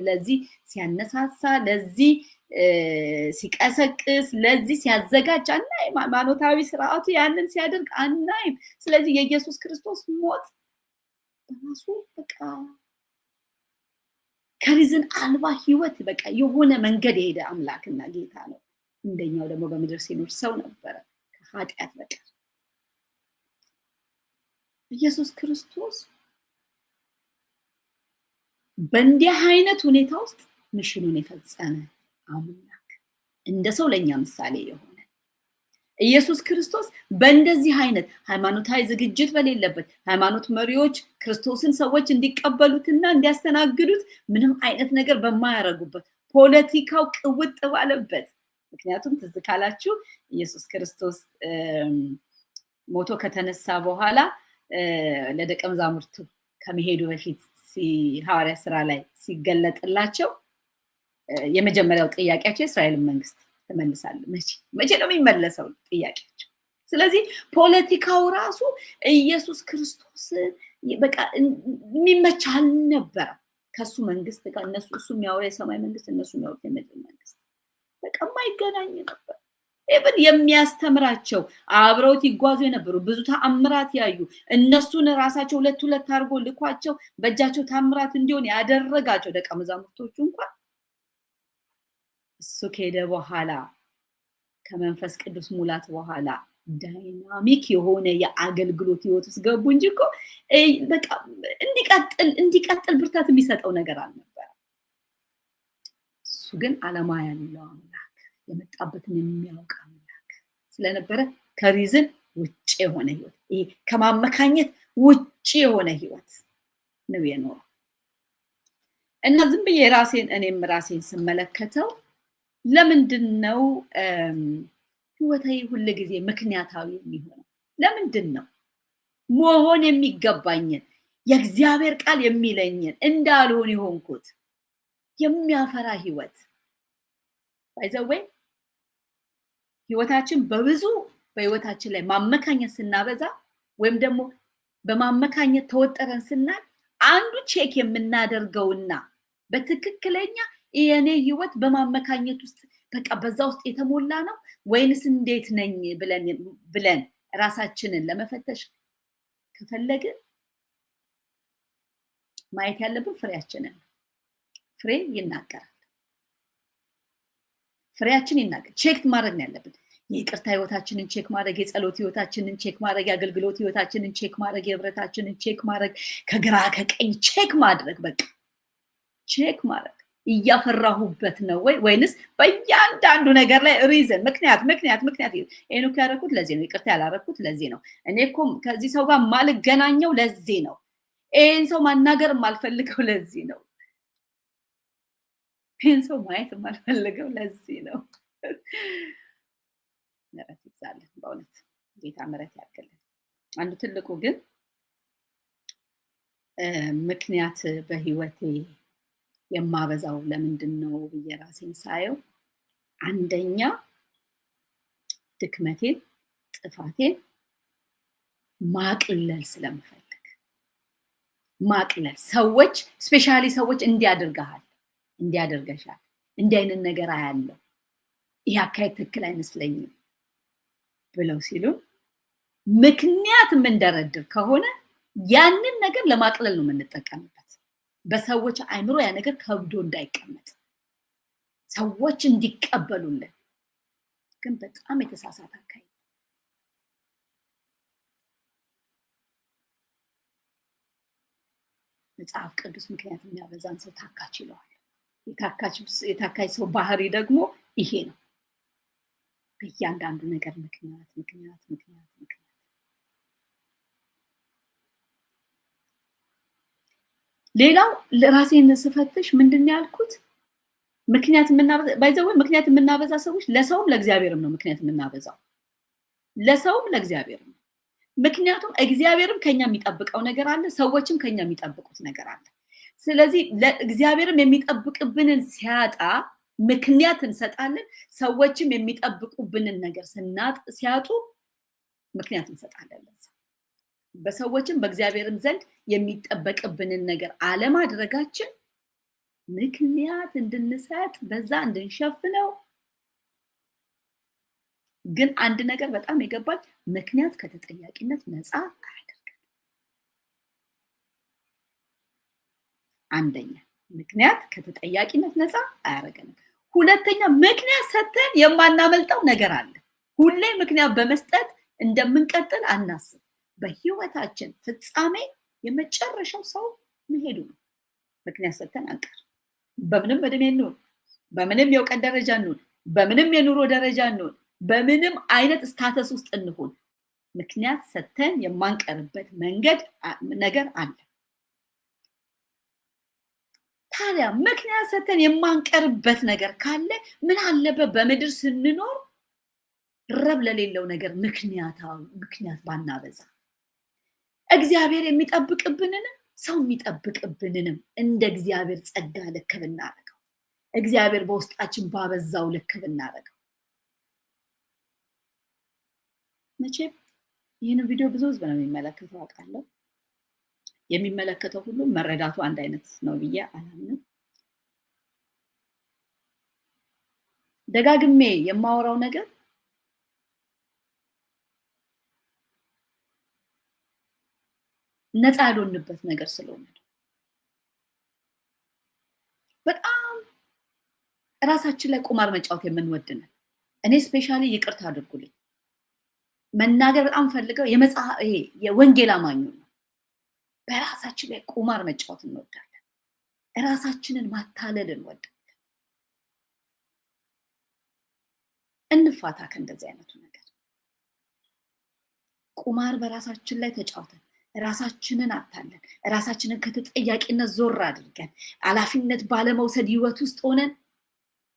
ለዚህ ሲያነሳሳ፣ ለዚህ ሲቀሰቅስ፣ ለዚህ ሲያዘጋጅ አናይም። ሃይማኖታዊ ስርዓቱ ያንን ሲያደርግ አናይም። ስለዚህ የኢየሱስ ክርስቶስ ሞት በራሱ በቃ ከ reason አልባ ህይወት በቃ የሆነ መንገድ የሄደ አምላክና ጌታ ነው። እንደኛው ደግሞ በምድር ሲኖር ሰው ነበረ ከኃጢአት በቀር። ኢየሱስ ክርስቶስ በእንዲህ አይነት ሁኔታ ውስጥ mission ኑን የፈጸመ አምላክ፣ እንደ ሰው ለኛ ምሳሌ የሆነ ኢየሱስ ክርስቶስ በእንደዚህ አይነት ሃይማኖታዊ ዝግጅት በሌለበት፣ ሃይማኖት መሪዎች ክርስቶስን ሰዎች እንዲቀበሉትና እንዲያስተናግዱት ምንም አይነት ነገር በማያረጉበት፣ ፖለቲካው ቅውጥ ባለበት፣ ምክንያቱም ትዝ ካላችሁ ኢየሱስ ክርስቶስ ሞቶ ከተነሳ በኋላ ለደቀ መዛሙርቱ ከመሄዱ በፊት ሐዋርያ ስራ ላይ ሲገለጥላቸው የመጀመሪያው ጥያቄያቸው የእስራኤልን መንግስት ትመልሳለህ መቼ መቼ ነው የሚመለሰው ጥያቄያቸው። ስለዚህ ፖለቲካው ራሱ ኢየሱስ ክርስቶስ በቃ የሚመች አልነበረም። ከሱ መንግስት ጋር እነሱ እሱ የሚያወራ የሰማይ መንግስት እነሱ የሚያወሩት የምድር መንግስት በቃ የማይገናኝ ነበር። Even የሚያስተምራቸው አብረውት ይጓዙ የነበሩ ብዙ ተአምራት ያዩ እነሱን ራሳቸው ሁለት ሁለት አድርጎ ልኳቸው በእጃቸው ተአምራት እንዲሆን ያደረጋቸው ደቀ መዛሙርቶቹ እንኳን እሱ ከሄደ በኋላ ከመንፈስ ቅዱስ ሙላት በኋላ dynamic የሆነ የአገልግሎት ህይወት ውስጥ ገቡ እንጂ እኮ በቃ እንዲቀጥል ብርታት የሚሰጠው ነገር አልነበረም። እሱ ግን ዓላማ ያለው አምላክ፣ የመጣበትን የሚያውቅ አምላክ ስለነበረ ከ reason ውጭ የሆነ ህይወት፣ ይሄ ከማመካኘት ውጭ የሆነ ህይወት ነው የኖረው። እና ዝም ብዬ ራሴን እኔም ራሴን ስመለከተው ለምንድን ነው ህይወቴ ሁል ጊዜ ምክንያታዊ የሚሆነው? ለምንድን ነው መሆን የሚገባኝን የእግዚአብሔር ቃል የሚለኝን እንዳልሆን የሆንኩት? የሚያፈራ ህይወት by the way ህይወታችን በብዙ በህይወታችን ላይ ማመካኘት ስናበዛ ወይም ደግሞ በማመካኘት ተወጠረን ስናል አንዱ check የምናደርገውና በትክክለኛ የኔ ህይወት በማመካኘት ውስጥ በቃ በዛ ውስጥ የተሞላ ነው ወይንስ እንዴት ነኝ ብለን ራሳችንን ለመፈተሽ ከፈለግን ማየት ያለብን ፍሬያችንን። ፍሬ ይናገራል። ፍሬያችን ይናገራል። Check ማድረግ ነው ያለብን። የይቅርታ ህይወታችንን check ማድረግ፣ የጸሎት ህይወታችንን check ማድረግ፣ የአገልግሎት ህይወታችንን check ማድረግ፣ የህብረታችንን check ማድረግ፣ ከግራ ከቀኝ check ማድረግ፣ በቃ check ማድረግ እያፈራሁበት ነው ወይ ወይንስ በእያንዳንዱ ነገር ላይ reason ምክንያት ምክንያት ምክንያት፣ ይሄን እኮ ያደረኩት ለዚህ ነው፣ ይቅርታ ያላረኩት ለዚህ ነው፣ እኔ እኮ ከዚህ ሰው ጋር ማልገናኘው ለዚህ ነው፣ ይሄን ሰው ማናገር የማልፈልገው ለዚህ ነው፣ ይሄን ሰው ማየት የማልፈልገው ለዚህ ነው። ምሕረት ይብዛልን፣ በእውነት ጌታ ምሕረት ያድርግልን። አንዱ ትልቁ ግን ምክንያት በህይወቴ የማበዛው ለምንድን ነው ብዬ ራሴን ሳየው፣ አንደኛ ድክመቴን ጥፋቴን ማቅለል ስለምፈልግ፣ ማቅለል ሰዎች specially ሰዎች እንዲያደርግሃል እንዲያደርገሻል እንዲህ አይነት ነገር አያለው፣ ይህ አካሄድ ትክክል አይመስለኝም ብለው ሲሉ ምክንያት የምንደረድር ከሆነ ያንን ነገር ለማቅለል ነው የምንጠቀምበት። በሰዎች አእምሮ ያ ነገር ከብዶ እንዳይቀመጥ ሰዎች እንዲቀበሉልን፣ ግን በጣም የተሳሳተ አካሄድ። መጽሐፍ ቅዱስ ምክንያት የሚያበዛን ሰው ታካች ይለዋል። የታካች ሰው ባህሪ ደግሞ ይሄ ነው። በእያንዳንዱ ነገር ምክንያት ምክንያት ምክንያት ምክንያት። ሌላው ራሴን ስፈትሽ ምንድን ነው ያልኩት? ምክንያት የምናበዛ by the way ምክንያት የምናበዛ ሰዎች ለሰውም ለእግዚአብሔርም ነው ምክንያት የምናበዛው፣ ለሰውም ለእግዚአብሔርም ነው። ምክንያቱም እግዚአብሔርም ከኛ የሚጠብቀው ነገር አለ፣ ሰዎችም ከኛ የሚጠብቁት ነገር አለ። ስለዚህ ለእግዚአብሔርም የሚጠብቅብንን ሲያጣ ምክንያት እንሰጣለን፣ ሰዎችም የሚጠብቁብንን ነገር ሲያጡ ምክንያት እንሰጣለን። በሰዎችም በእግዚአብሔርም ዘንድ የሚጠበቅብንን ነገር አለማድረጋችን ምክንያት እንድንሰጥ በዛ እንድንሸፍነው። ግን አንድ ነገር በጣም የገባኝ ምክንያት ከተጠያቂነት ነፃ አያደርግም። አንደኛ ምክንያት ከተጠያቂነት ነፃ አያደርገንም። ሁለተኛ ምክንያት ሰጥተን የማናመልጠው ነገር አለ። ሁሌ ምክንያት በመስጠት እንደምንቀጥል አናስብ። በህይወታችን ፍጻሜ የመጨረሻው ሰው መሄዱ ነው። ምክንያት ሰጥተን አንቀር። በምንም እድሜ እንሁን፣ በምንም የእውቀት ደረጃ እንሁን፣ በምንም የኑሮ ደረጃ እንሁን፣ በምንም አይነት status ውስጥ እንሁን፣ ምክንያት ሰጥተን የማንቀርበት መንገድ ነገር አለ። ታዲያ ምክንያት ሰጥተን የማንቀርበት ነገር ካለ ምን አለበት በምድር ስንኖር ረብ ለሌለው ነገር ምክንያት ባናበዛ። እግዚአብሔር የሚጠብቅብንንም ሰው የሚጠብቅብንንም እንደ እግዚአብሔር ጸጋ ልክ ብናደርገው፣ እግዚአብሔር በውስጣችን ባበዛው ልክ ብናደርገው። መቼም ይህንን ቪዲዮ ብዙ ህዝብ ነው የሚመለከተው አውቃለሁ። የሚመለከተው ሁሉ መረዳቱ አንድ አይነት ነው ብዬ አላምንም። ደጋግሜ የማወራው ነገር ነፃ ያልሆንበት ነገር ስለሆነ በጣም ራሳችን ላይ ቁማር መጫወት የምንወድነን። እኔ specially ይቅርታ አድርጉልኝ መናገር በጣም ፈልገው ይሄ የወንጌል አማኙ ነው። በራሳችን ላይ ቁማር መጫወት እንወዳለን። ራሳችንን ማታለል እንወዳለን። እንፋታ ከእንደዚህ አይነቱ ነገር። ቁማር በራሳችን ላይ ተጫውተን ራሳችንን አታለን ራሳችንን ከተጠያቂነት ዞር አድርገን ኃላፊነት ባለመውሰድ ህይወት ውስጥ ሆነን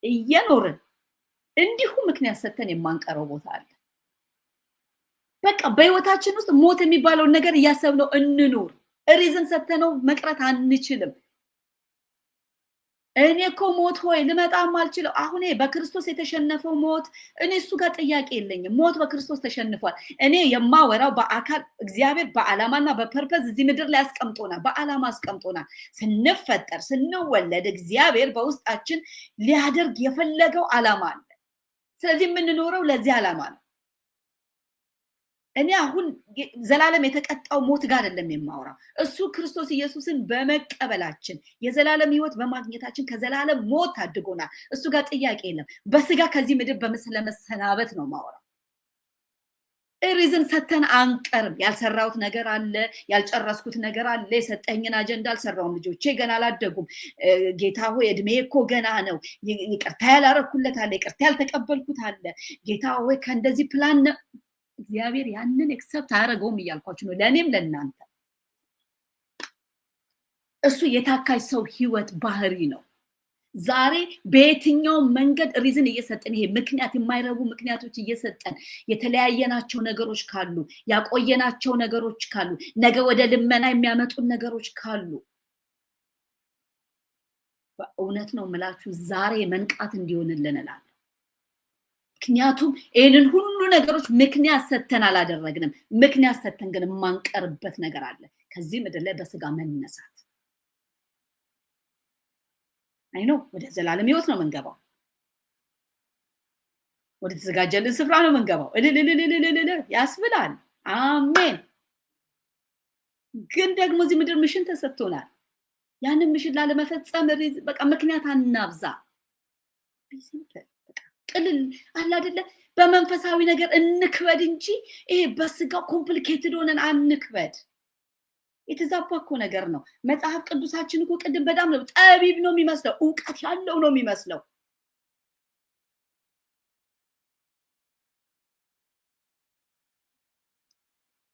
እየኖርን እንዲሁ ምክንያት ሰጥተን የማንቀረው ቦታ አለ። በቃ በህይወታችን ውስጥ ሞት የሚባለውን ነገር እያሰብነው እንኑር። Reason ሰጥተነው መቅረት አንችልም። እኔ እኮ ሞት ሆይ ልመጣም አልችለው። አሁን በክርስቶስ የተሸነፈው ሞት እኔ እሱ ጋር ጥያቄ የለኝም። ሞት በክርስቶስ ተሸንፏል። እኔ የማወራው በአካል እግዚአብሔር በዓላማና በ purpose እዚህ ምድር ላይ አስቀምጦናል። በዓላማ አስቀምጦናል። ስንፈጠር ስንወለድ እግዚአብሔር በውስጣችን ሊያደርግ የፈለገው ዓላማ አለ። ስለዚህ የምንኖረው ለዚህ ዓላማ ነው። እኔ አሁን ዘላለም የተቀጣው ሞት ጋር አይደለም የማወራው። እሱ ክርስቶስ ኢየሱስን በመቀበላችን የዘላለም ህይወት በማግኘታችን ከዘላለም ሞት ታድጎናል። እሱ ጋር ጥያቄ የለም። በስጋ ከዚህ ምድር ለመሰናበት ነው የማወራው። Reason ሰተን አንቀርም። ያልሰራሁት ነገር አለ፣ ያልጨረስኩት ነገር አለ። የሰጠኝን አጀንዳ አልሰራውም። ልጆቼ ገና አላደጉም። ጌታ ሆይ እድሜ እኮ ገና ነው። ይቅርታ ያላረኩለት አለ፣ ይቅርታ ያልተቀበልኩት አለ። ጌታ ሆይ ከእንደዚህ ፕላን እግዚአብሔር ያንን accept አያደርገውም እያልኳችሁ ነው፣ ለእኔም ለእናንተ። እሱ የታካች ሰው ህይወት ባህሪ ነው። ዛሬ በየትኛው መንገድ reason እየሰጠን ይሄ ምክንያት የማይረቡ ምክንያቶች እየሰጠን የተለያየናቸው ነገሮች ካሉ፣ ያቆየናቸው ነገሮች ካሉ፣ ነገ ወደ ልመና የሚያመጡን ነገሮች ካሉ በእውነት ነው የምላችሁ ዛሬ መንቃት እንዲሆንልን እላለሁ። ምክንያቱም ይህንን ሁሉ ነገሮች ምክንያት ሰተን አላደረግንም። ምክንያት ሰተን ግን የማንቀርበት ነገር አለ። ከዚህ ምድር ላይ በስጋ መነሳት አይ ነው። ወደ ዘላለም ህይወት ነው የምንገባው። ወደ ተዘጋጀልን ስፍራ ነው የምንገባው። እልልልልልል ያስብላል። አሜን። ግን ደግሞ እዚህ ምድር mission ተሰጥቶናል። ያንን mission ላለመፈጸም በቃ ምክንያት አናብዛ። ቅልል አለ አይደለ? በመንፈሳዊ ነገር እንክበድ እንጂ ይሄ በስጋው complicated ሆነን አንክበድ። የተዛባ እኮ ነገር ነው። መጽሐፍ ቅዱሳችን እኮ ቅድም በጣም ነው ጠቢብ ነው የሚመስለው፣ እውቀት ያለው ነው የሚመስለው።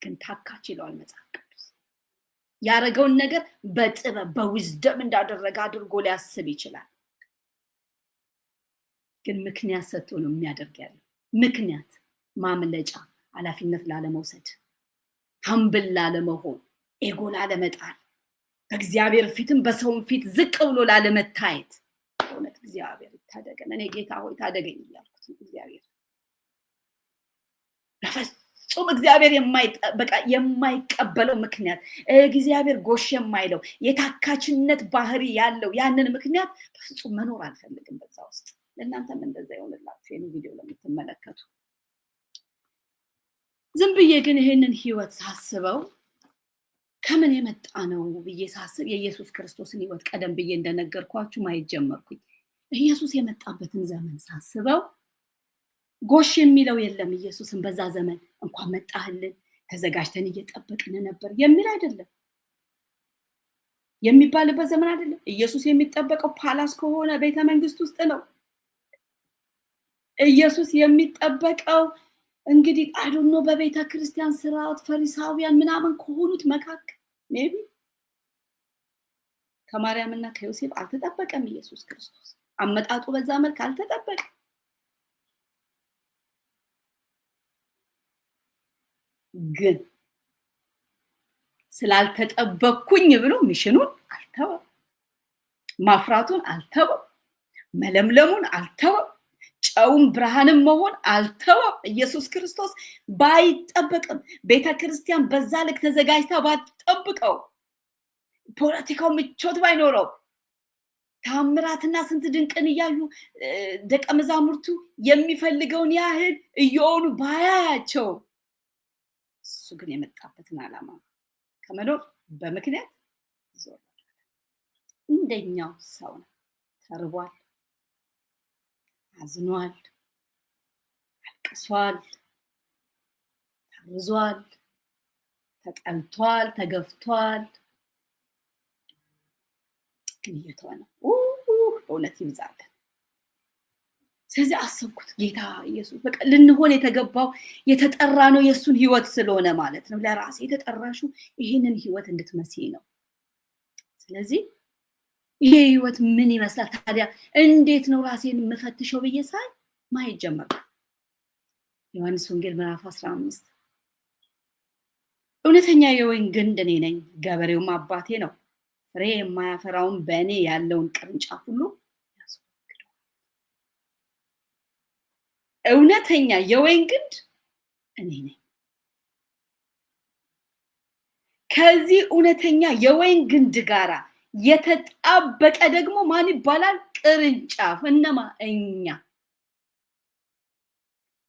ግን ታካች ይለዋል መጽሐፍ ቅዱስ። ያደረገውን ነገር በጥበብ በ wisdom እንዳደረገ አድርጎ ሊያስብ ይችላል። ግን ምክንያት ሰጥቶ ነው የሚያደርግ ያለው። ምክንያት ማምለጫ፣ ኃላፊነት ላለመውሰድ፣ humble ላለመሆን፣ ego ላለመጣል፣ በእግዚአብሔር ፊትም በሰውም ፊት ዝቅ ብሎ ላለመታየት። እውነት እግዚአብሔር ይታደገን። እኔ ጌታ ሆይ ታደገኝ እያልኩት ነው። እግዚአብሔር በፍጹም እግዚአብሔር የማይቀበለው ምክንያት፣ እግዚአብሔር ጎሽ የማይለው የታካችነት ባህሪ ያለው ያንን ምክንያት በፍጹም መኖር አልፈልግም በዛ ውስጥ። ለእናንተም እንደዛ ይሆንላችሁ ይሄን ቪዲዮ ለምትመለከቱ። ዝም ብዬ ግን ይሄንን ህይወት ሳስበው ከምን የመጣ ነው ብዬ ሳስብ የኢየሱስ ክርስቶስን ህይወት ቀደም ብዬ እንደነገርኳችሁ ማየት ጀመርኩኝ። ኢየሱስ የመጣበትን ዘመን ሳስበው ጎሽ የሚለው የለም። ኢየሱስን በዛ ዘመን እንኳን መጣህልን ተዘጋጅተን እየጠበቅን ነበር የሚል አይደለም የሚባልበት ዘመን አይደለም። ኢየሱስ የሚጠበቀው palace ከሆነ ቤተ መንግስት ውስጥ ነው። ኢየሱስ የሚጠበቀው እንግዲህ I don't know በቤተ ክርስቲያን ስርዓት ፈሪሳውያን ምናምን ከሆኑት መካከል maybe ከማርያምና ከዮሴፍ አልተጠበቀም። ኢየሱስ ክርስቶስ አመጣጡ በዛ መልክ አልተጠበቀም። ግን ስላልተጠበቅኩኝ ብሎ mission ኑን አልተወም፣ ማፍራቱን አልተወም፣ መለምለሙን አልተወም፣ ጨውም ብርሃንም መሆን አልተወም። ኢየሱስ ክርስቶስ ባይጠበቅም ቤተ ክርስቲያን በዛ ልክ ተዘጋጅታ ባትጠብቀው፣ ፖለቲካው ምቾት ባይኖረው፣ ታምራትና ስንት ድንቅን እያዩ ደቀ መዛሙርቱ የሚፈልገውን ያህል እየሆኑ ባያያቸው፣ እሱ ግን የመጣበትን ዓላማ ከመኖር በምክንያት ዞር። እንደኛው ሰው ነው። ተርቧል፣ አዝኗል፣ አልቅሷል፣ ታርዟል፣ ተጠልቷል፣ ተገፍቷል። ግን እየተወ ነው። በእውነት ይብዛለን። ስለዚህ አሰብኩት ጌታ ኢየሱስ በቃ ልንሆን የተገባው የተጠራ ነው የእሱን ህይወት ስለሆነ ማለት ነው። ለራሴ የተጠራሽው ይህንን ህይወት እንድትመስይ ነው። ስለዚህ ይሄ ህይወት ምን ይመስላል ታዲያ? እንዴት ነው ራሴን የምፈትሸው ብዬ ሳይ ማየት ጀመርኩ። ዮሐንስ ወንጌል ምዕራፍ 15 እውነተኛ የወይን ግንድ እኔ ነኝ፣ ገበሬውም አባቴ ነው። ፍሬ የማያፈራውን በእኔ ያለውን ቅርንጫፍ ሁሉ ያስወግደዋል። እውነተኛ የወይን ግንድ እኔ ነኝ። ከዚህ እውነተኛ የወይን ግንድ ጋራ የተጣበቀ ደግሞ ማን ይባላል? ቅርንጫፍ። እነማ? እኛ።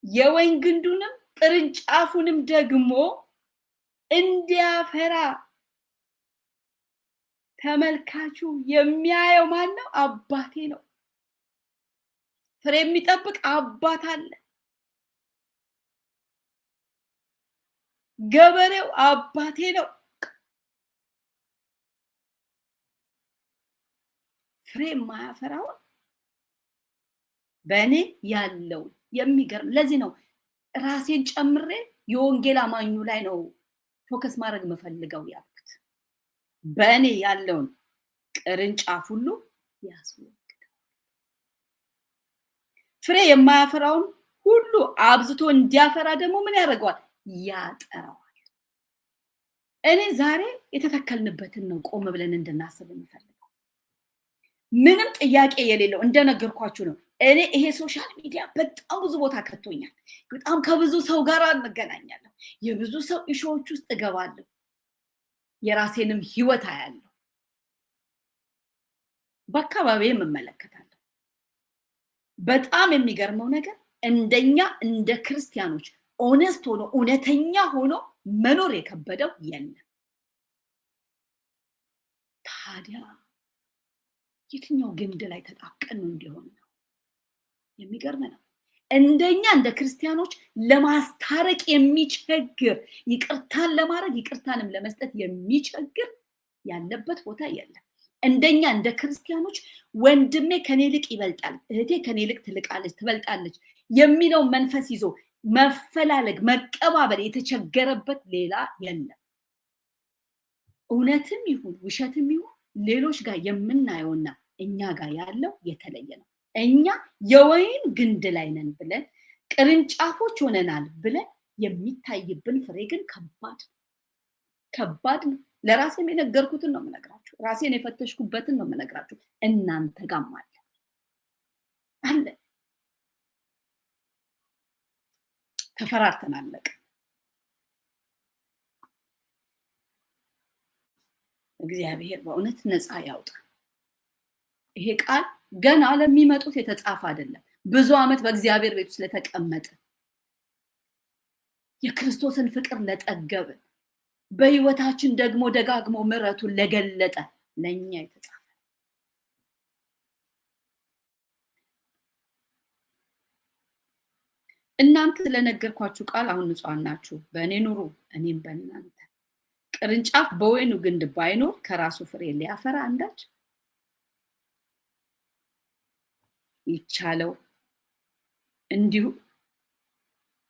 የወይን ግንዱንም ቅርንጫፉንም ደግሞ እንዲያፈራ ተመልካቹ የሚያየው ማን ነው? አባቴ ነው። ፍሬ የሚጠብቅ አባት አለ። ገበሬው አባቴ ነው። ፍሬ የማያፈራውን በእኔ ያለውን የሚገርም። ለዚህ ነው ራሴን ጨምሬ የወንጌል አማኙ ላይ ነው focus ማድረግ የምፈልገው ያልኩት። በእኔ ያለውን ቅርንጫፍ ሁሉ ያስወግዳል። ፍሬ የማያፈራውን ሁሉ አብዝቶ እንዲያፈራ ደግሞ ምን ያደርገዋል? ያጠራዋል። እኔ ዛሬ የተተከልንበትን ነው ቆም ብለን እንድናስብ የምፈልገው። ምንም ጥያቄ የሌለው እንደነገርኳችሁ ነው። እኔ ይሄ social media በጣም ብዙ ቦታ ከቶኛል። በጣም ከብዙ ሰው ጋር እንገናኛለሁ። የብዙ ሰው issue ዎች ውስጥ እገባለሁ። የራሴንም ህይወት አያለሁ። በአካባቢዬም እመለከታለሁ። በጣም የሚገርመው ነገር እንደኛ እንደ ክርስቲያኖች honest ሆኖ እውነተኛ ሆኖ መኖር የከበደው የለም። ታዲያ የትኛው ግንድ ላይ ተጣብቀን ነው እንዲሆን ነው? የሚገርም ነው። እንደኛ እንደ ክርስቲያኖች ለማስታረቅ የሚቸግር፣ ይቅርታን ለማድረግ ይቅርታንም ለመስጠት የሚቸግር ያለበት ቦታ የለም። እንደኛ እንደ ክርስቲያኖች ወንድሜ ከኔ ይልቅ ይበልጣል፣ እህቴ ከኔ ይልቅ ትልቃለች፣ ትበልጣለች የሚለው መንፈስ ይዞ መፈላለግ መቀባበል የተቸገረበት ሌላ የለም። እውነትም ይሁን ውሸትም ይሁን ሌሎች ጋር የምናየውና እኛ ጋር ያለው የተለየ ነው። እኛ የወይን ግንድ ላይ ነን ብለን ቅርንጫፎች ሆነናል ብለን የሚታይብን ፍሬ ግን ከባድ ነው፣ ከባድ ነው። ለራሴም የነገርኩትን ነው የምነግራችሁ። ራሴን የፈተሽኩበትን ነው የምነግራችሁ። እናንተ ጋርም አለ አለ። ተፈራርተን አለቀ። እግዚአብሔር በእውነት ነፃ ያውጣ። ይሄ ቃል ገና ለሚመጡት የተጻፈ አይደለም። ብዙ ዓመት በእግዚአብሔር ቤት ስለተቀመጠ የክርስቶስን ፍቅር ለጠገብን፣ በህይወታችን ደግሞ ደጋግሞ ምሕረቱን ለገለጠ ለኛ የተጻፈ። እናንተ ስለነገርኳችሁ ቃል አሁን ንጹሐን ናችሁ። በእኔ ኑሩ፣ እኔም በእናንተ። ቅርንጫፍ በወይኑ ግንድ ባይኖር ከራሱ ፍሬ ሊያፈራ አንዳች ይቻለው እንዲሁ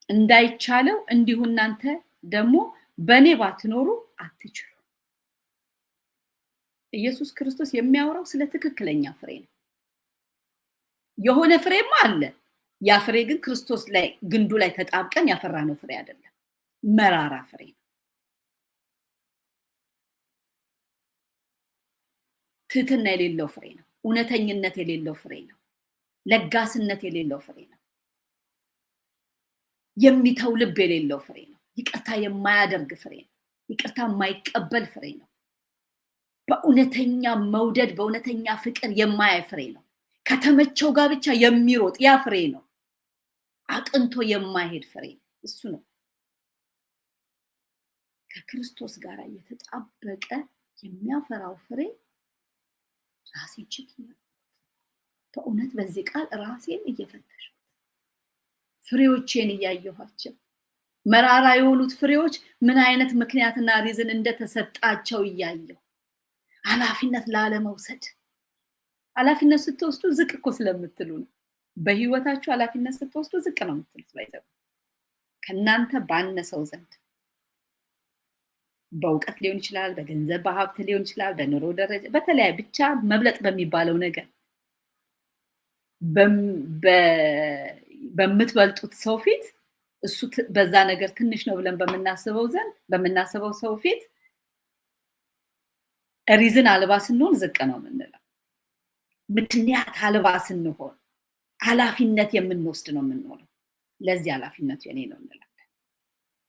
እንዳይቻለው እንዲሁ እናንተ ደግሞ በእኔ ባትኖሩ አትችሉ። ኢየሱስ ክርስቶስ የሚያወራው ስለ ትክክለኛ ፍሬ ነው። የሆነ ፍሬማ አለ። ያ ፍሬ ግን ክርስቶስ ላይ ግንዱ ላይ ተጣብቀን ያፈራነው ፍሬ አይደለም። መራራ ፍሬ ነው። ትህትና የሌለው ፍሬ ነው። እውነተኝነት የሌለው ፍሬ ነው። ለጋስነት የሌለው ፍሬ ነው። የሚተው ልብ የሌለው ፍሬ ነው። ይቅርታ የማያደርግ ፍሬ ነው። ይቅርታ የማይቀበል ፍሬ ነው። በእውነተኛ መውደድ በእውነተኛ ፍቅር የማያይ ፍሬ ነው። ከተመቸው ጋር ብቻ የሚሮጥ ያ ፍሬ ነው። አቅንቶ የማይሄድ ፍሬ ነው። እሱ ነው። ከክርስቶስ ጋር እየተጣበቀ የሚያፈራው ፍሬ ራሴን check በእውነት በዚህ ቃል ራሴን እየፈተሽኩት ፍሬዎቼን እያየኋቸው መራራ የሆኑት ፍሬዎች ምን አይነት ምክንያትና reason እንደተሰጣቸው እያየሁ ኃላፊነት ላለመውሰድ። ኃላፊነት ስትወስዱ ዝቅ እኮ ስለምትሉ ነው። በህይወታችሁ ኃላፊነት ስትወስዱ ዝቅ ነው የምትሉት። by the way ከእናንተ ባነሰው ዘንድ በእውቀት ሊሆን ይችላል፣ በገንዘብ በሀብት ሊሆን ይችላል፣ በኑሮ ደረጃ፣ በተለያየ ብቻ መብለጥ በሚባለው ነገር በምትበልጡት ሰው ፊት እሱ በዛ ነገር ትንሽ ነው ብለን በምናስበው ዘንድ በምናስበው ሰው ፊት reason አልባ ስንሆን ዝቅ ነው የምንለው። ምክንያት አልባ ስንሆን ኃላፊነት የምንወስድ ነው የምንሆነው። ለዚህ ኃላፊነቱ የኔ ነው እንላለን።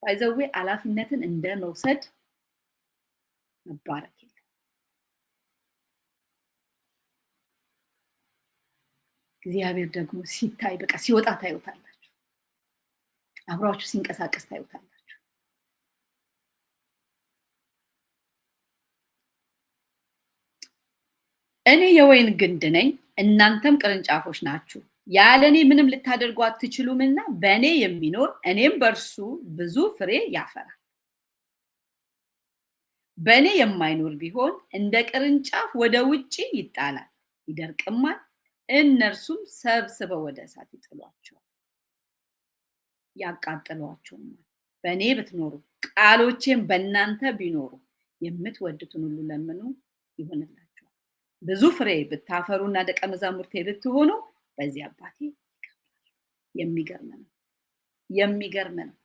By the way ኃላፊነትን እንደ መውሰድ መባረክ የለም። እግዚአብሔር ደግሞ ሲታይ በቃ ሲወጣ ታዩታላችሁ። አብሯችሁ ሲንቀሳቀስ ታዩታላችሁ። እኔ የወይን ግንድ ነኝ፣ እናንተም ቅርንጫፎች ናችሁ። ያለ እኔ ምንም ልታደርጉ አትችሉምና በእኔ የሚኖር እኔም በእርሱ ብዙ ፍሬ ያፈራል። በእኔ የማይኖር ቢሆን እንደ ቅርንጫፍ ወደ ውጪ ይጣላል፣ ይደርቅማል። እነርሱም ሰብስበው ወደ እሳት ይጥሏቸዋል፣ ያቃጥሏቸውማል። በእኔ ብትኖሩ ቃሎቼም በእናንተ ቢኖሩ የምትወዱትን ሁሉ ለምኑ ይሆንላችኋል። ብዙ ፍሬ ብታፈሩና ደቀ መዛሙርቴ ብትሆኑ በዚህ አባቴ ይከብራል። የሚገርም ነው፣ የሚገርም ነው።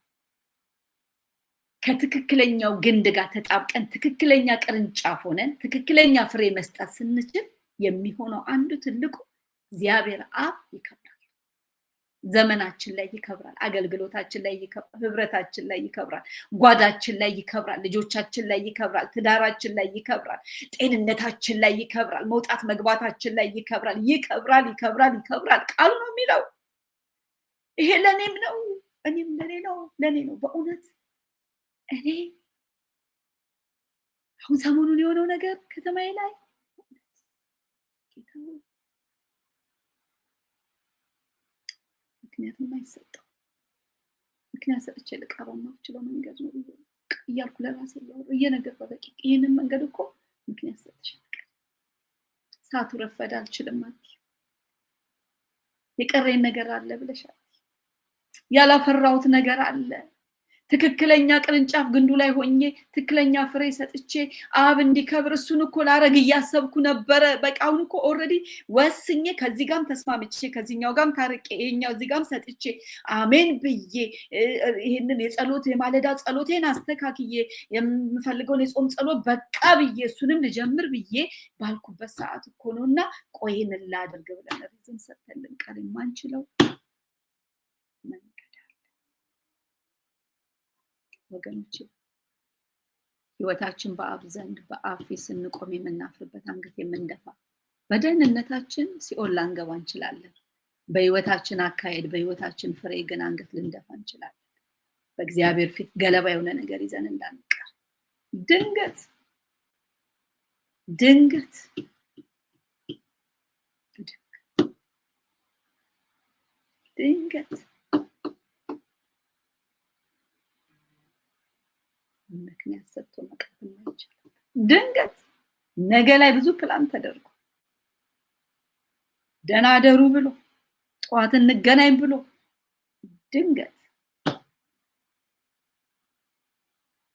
ከትክክለኛው ግንድ ጋር ተጣብቀን ትክክለኛ ቅርንጫፍ ሆነን ትክክለኛ ፍሬ መስጠት ስንችል የሚሆነው አንዱ ትልቁ እግዚአብሔር አብ ይከብራል። ዘመናችን ላይ ይከብራል። አገልግሎታችን ላይ ይከብራል። ህብረታችን ላይ ይከብራል። ጓዳችን ላይ ይከብራል። ልጆቻችን ላይ ይከብራል። ትዳራችን ላይ ይከብራል። ጤንነታችን ላይ ይከብራል። መውጣት መግባታችን ላይ ይከብራል። ይከብራል፣ ይከብራል፣ ይከብራል። ቃሉ ነው የሚለው። ይሄ ለኔም ነው፣ እኔም ለኔ ነው፣ ለኔ ነው። በእውነት እኔ አሁን ሰሞኑን የሆነው ነገር ከተማዬ ላይ ምክንያት የማይሰጠው ምክንያት ሰጥቼ ልቀረው የማልችለው መንገድ ነው እያልኩ ለራሴ እያወራሁ እየነገርኩ በቂ ይህንን መንገድ እኮ ምክንያት ሰጥቼ ልቀር፣ ሰዓቱ ረፈደ አልችልም አትይም፣ የቀረኝ ነገር አለ ብለሻል፣ ያላፈራሁት ነገር አለ። ትክክለኛ ቅርንጫፍ ግንዱ ላይ ሆኜ ትክክለኛ ፍሬ ሰጥቼ አብ እንዲከብር እሱን እኮ ላረግ እያሰብኩ ነበረ። በቃ አሁን እኮ already ወስኜ ከዚህ ጋርም ተስማምቼ ከዚህኛው ጋርም ታርቄ ይሄኛው እዚህ ጋርም ሰጥቼ አሜን ብዬ ይሄንን የጸሎት የማለዳ ጸሎቴን አስተካክዬ የምፈልገውን የጾም ጸሎት በቃ ብዬ እሱንም ልጀምር ብዬ ባልኩበት ሰዓት እኮ ነውና ቆይ ይሄንን ላድርግ ብለን reason ሰጥተን ልንቀር የማንችለው ወገኖቼ። ህይወታችን በአብ ዘንድ በአብ ፊት ስንቆም የምናፍርበት አንገት የምንደፋ በደህንነታችን ሲኦል ላንገባ እንችላለን። በህይወታችን አካሄድ በህይወታችን ፍሬ ግን አንገት ልንደፋ እንችላለን። በእግዚአብሔር ፊት ገለባ የሆነ ነገር ይዘን እንዳንቀር ድንገት ድንገት ድንገት ምክንያት ሰጥቶ መቅረት የማይችል ድንገት ነገ ላይ ብዙ ፕላን ተደርጎ ደህና አደሩ ብሎ ጠዋት እንገናኝ ብሎ ድንገት